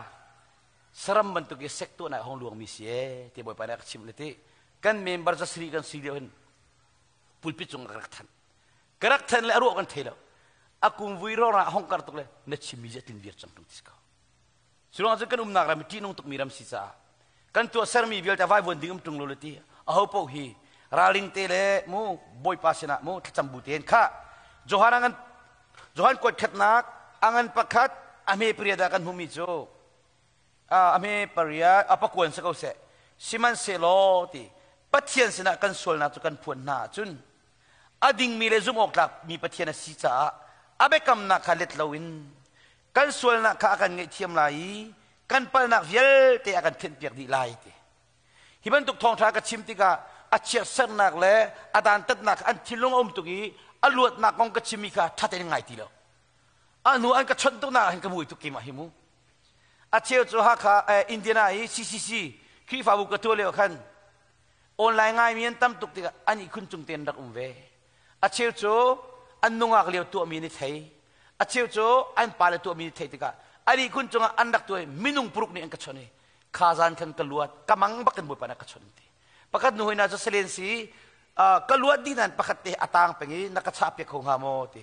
saram bantuk i sek tu na hong luang mi si e ti bawipa nih a ka chim le ti kan member zasri kan si lio hin pulpit cung ka rak than ka rak than le a ruah kan thei lo a kum vui ro ra hong kar tuk le na chim mi je tin vir cang tung ti ko Curuang cun kan umnak ram hi ṭihnung tukmi ram si caah kan tuahsermi vialte vaivuan ding um ṭung lo le ti aho paoh hi ralring te le mu Bawipa sinah mu thlacam bu tein kha Johan angan Johan kuat khatnak angan pakhat a hme pariat ah kan hmumi cu a hme pariat a pakuan si ko seh sihmanhsehlaw ti Pathian sinah kan sualnak cu kan phuan hna ahcun a dingmi le zumh awk tlakmi Pathian a si caah a biakamnak kha let loin kan sualnak kha a kan ngaihthiam lai i kan palnak vialte a kan thenhpiak dih lai ti. Hi bantuk thawngṭha ka chim tikah a chiatsernak le a dantatnak an thinlung a um tuk i a luatnak kong ka chimmi kha ṭha tein ngai ti lo. A hnu an ka chawnh tuknak ah hin ka mui tuk keimah hi mu. A cheu cu Hakha eh, Indiana i CCC Khrihfabu ka tuah lio khan online ngaimi an tam tuk tikah an ihkhun cung tein rak um ve. A cheu cu an nungak lio tuahmi an i thei. A cheu cu an pale tuahmi an i theih tikah an ihkhun cungah an rak tuah i minung paruk nih an ka chawnh i kha zan khan ka luat ka mang bak in Bawipa nih a ka chawnh an ti. Pakhat nu hoi hna cu salen si ka luat dih nain pakhat te a tang peng i na ka chah piak kho hnga maw ti.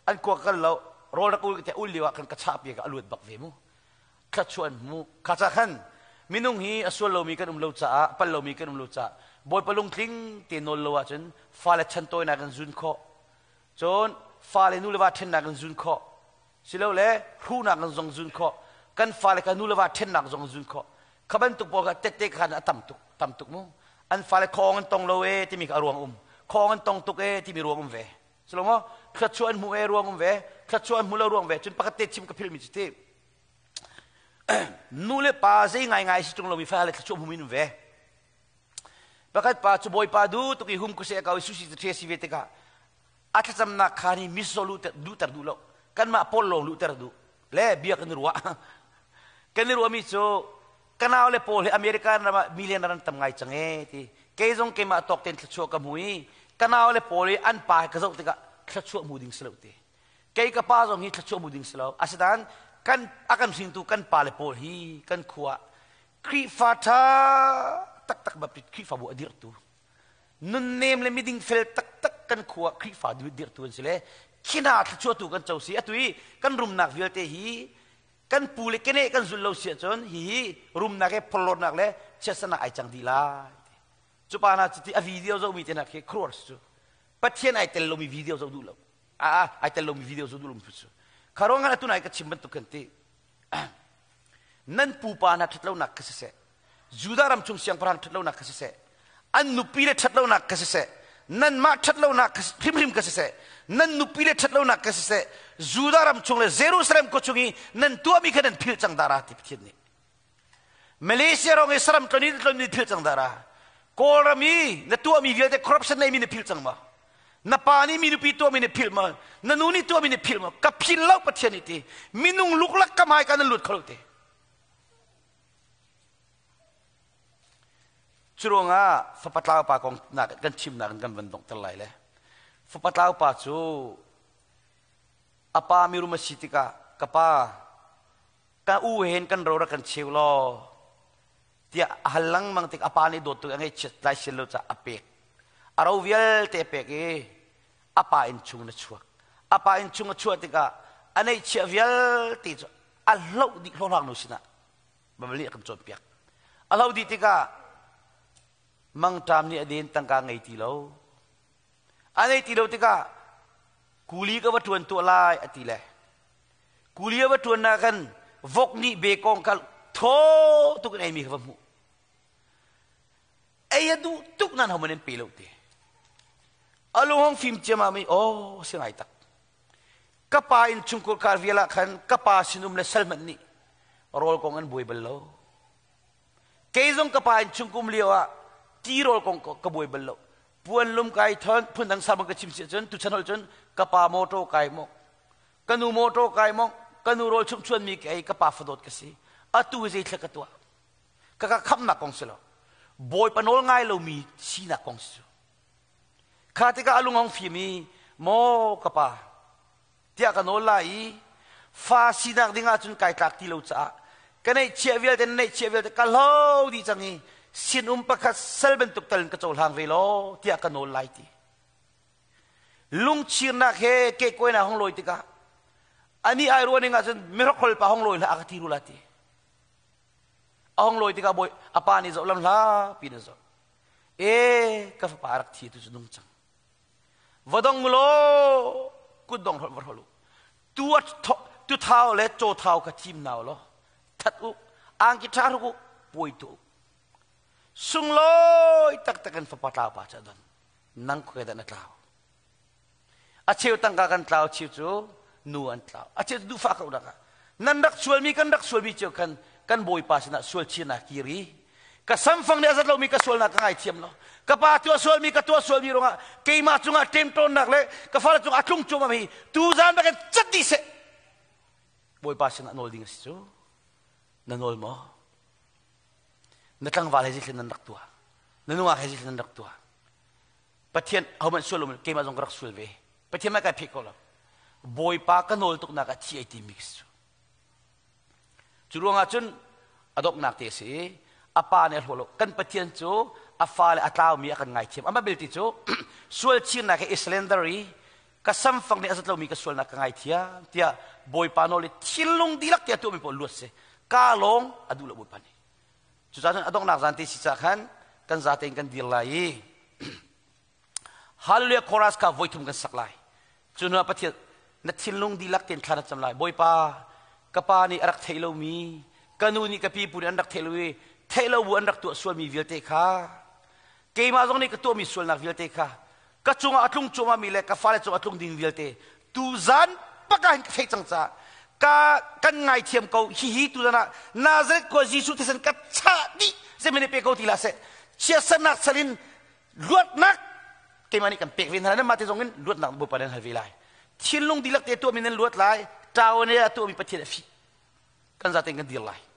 An kua kal lo rawl rak ul te ul lio ah khan ka chah piak a luat bak ve mu. Thluachuah an hmu. Kha ca khan minung hi a sual lomi kan um lo caah pal lomi kan um lo caah Bawipa lungtling te nawl lo ahcun fale chan tawinak in zun khawh. Cun fale nu le va ṭhennak in zun khawh. Silole hruhnak in zong zun khawh. Kan fale kha nu le va ṭhennak zong zun khawh. Kha bantuk pawl kha tette khan a tam tuk, tam tuk mu. An fale khawng an tong lo e timi kha a ruang um. Khawng an tong tuk e timi ruang um ve. Silo maw? Thluachuah an hmu e ruang um ve. Thluachuah an hmu lo ruang ve. Cun pakhat te chim ka philmi cu ti. Nu le pa zei ngaingai si ṭung lomi fale thluachuah hmu in um ve. Pakhat pa cu Bawipa du tuk i hum kuse kau i susi ṭhe si ve tikah a thlacamnak kha ni misaw luhter duh lo. Kanmah pawl lawng luhter duh. Le bia kan i ruah. Kan i ruahmi cu ka nau le pawl hi American ram ah million ran tam ngai cang ee ti. Kei zong keimah tawk tein thluachuah ka hmu i ka nau le pawl i an pa ka zoh tikah thluachuah hmu ding si lo ti. Kei ka pa zong hi thluachuah hmu ding si lo. Asinain kan a kan hringtu kan pa le pawl hi kan khua Khrihfa ṭha taktak Baptist Khrihfabu a dirhtu nunnem le miding fel taktak kan khua Khrihfa dirhtu an si le khi hna thluachuahtu kan co si. Atu i kan rumnak vialte hi kan pu le keneh kan zulh lo si ahcun hihi rumnak he phorhlawtnak le chiatsernak ai cang dih lai. Cu pa hna cuti a video zohmi te hna khi khuaruahhar si cu. Pathian ai tel lomi video zoh duh lo. A ai tel lomi video zoh duh lomi cu. Kha ruang ah atu nai ka chim bantuk khan ti. Nan pupa hna ṭhatlonak kha siseh, Judah ram chung siangpahrang ṭhatlonak kha siseh, an nupi le ṭhatlonak kha siseh, nanmah ṭhatlonak hrimhrim kha siseh, nan nupi le ṭhatlonak kha siseh, Judah ram chung le Jerusalem khua chung i nan tuahmi kha nan philh cang dara ti Pathian nih. Malaysia rong i saram tlon i tlon ni philh cang dara. Kawlram i na tuahmi vialte corruption nei mi na philh cang ma? Na pa nih mi nupi tuahmi na philh ma? Na nu nih tuahmi na philh ma? Ka phil lo Pathian nih ti. Minung luklak ka hmai ka nan lut kho lo ti. Curuangah fapa tlau pa kong nak kan chimnak in kan van donghter lai le. Fapa tlau pa cu a pa mirum a si tikah ka pa ka u hen kan ro rak kan cheu law tiah a hal lengmang tik a pa nih dawt tuk a ngaihchiat tlai sian lo caah a pek. A ro vialte a pek i a pa inn chung in a chuak. A pa inn chung a chuah tikah a neihchiah vialte cu a hloh dih hlawhhlang nu sinah Baibal nih a kan cawnpiak. A hloh dih tikah mangṭam nih a den tangka ngei ti lo. A nei ti lo tikah kuli ka va ṭuan tuah lai a ti le kuli a va ṭuan ah khan vok nih bekawng kha thaw tuk in eimi kha va hmuh. Ei a duh tuk nan homan in pe lo te. A lung hong fim ciamam i aw si ngai tak. Ka pa inn chungkhur kar vial ah khan ka pa sinum le sal hmanh nih rawl kong an buai bal lo. Kei zong ka pa inn chungkum lio ah ti rawl kong ka buai bal lo. Puan lum kai thon phundang sa bang ka chim si cun tuchan hol cun ka pa motor kai mong ka nu motor kai mong ka nu rawl chumh chuan mi kei ka pa fadawt ka si atu zei thla ka tuah ka ka khamnak kong si lo bawipa nawl ngai lomi sinak kong si cu Kha tikah a lung a hung fim i, Maw ka pa, tiah ka nawl lai i fa sinak ding ahcun kai tlak ti lo caah ka neihchiah vialte na neihchiah vialte ka hlo dih cang i sinum pakhat sal bantuk tal in ka cohlang ve law tiah ka nawl lai ti. Lungchirnak he kehkuainak hong lawi tikah ani ai ruah ning ahcun mihrokhrol pa hong lawi hlah a ka ti rula ti. A hong lawi tikah bawi a pa nih zoh lam hla pin a zoh. E ka fapa rak thi tu cu nung cang. Va dong law kut dong hrolh va hrolh u. Tu tu thau le caw thau ka thim nau law that u angki ṭha hruk u puai tu u. Sunglawi taktak in fapa tlau pa ca don nang khuai dah na tlau. A cheu tangka kan tlau cheu cu nu an tlau. A cheu cu duhfah ko dak ah. Nan rak sualmi kan rak sualmi cio khan kan bawipa sinah sual chin ah kir i ka samfang nih a zat lomi ka sualnak ka ngaithiam lo. Ka pa tuah sualmi ka tuah sualmi ruangah keimah cungah ṭemṭawnnak le ka fale cungah a tlung cuahmah mi tuzaan bak in cat dih seh. Bawipa sinah nawl ding a si cu. Na nawl maw? Na tlangval he zeitlin nan rak tuah? Na nungak he zeitlin nan rak tuah? Pathian ahohmanh sual um keimah zong ka rak sual ve. Pathian mah kai pheh ko lo. Bawipa ka nawl tuknak ah thi ai timi ka si. Cu ruangah cun a donghnak te a si i a pa nih a hlaw lo. Kan Pathian cu a fale a tlaumi a kan ngaithiam. Amah belte cu sual chirnak he i surrender i ka samfang nih a zat lomi ka sualnak ka ngaithiam tiah Bawipa nawl i thinlung dihlak tiah tuahmi paoh luat si. Ka lawng a duh lo Bawipa nih. Cucaah cun a donghnak zan te si ca khan kan zate in kan dir lai i Hallelujah chorus kha voithum kan sak lai. Cu hnu ah Pathian na thinlung dihlak tein thla na cam lai. Bawipa, ka pa nih a rak theih lomi, ka nu nih ka pipu nih an rak theih lo i theih lo bu an rak tuah sualmi vialte kha keimah zong nih ka tuahmi sualnak vialte kha ka cungah a tlung cuahmahmi le ka fale cungah a tlung ding vialte tu zan bak ah hin ka theih cang caah. Ka kan ngaithiam ko. Hihi tu ah Nazareth khua Jesuh thisen ka chah dih. Zemene pe ko ti la seh. Chiatsernak salin luatnak keimah nih kan pek ve hna lai. Mah te zong in luatnak Bawipa nan hal ve lai. Thinlung dihlak te tuahmi nan luat lai. Ṭau ne a tuahmi Pathian a fih. Kan zaten kan dir lai.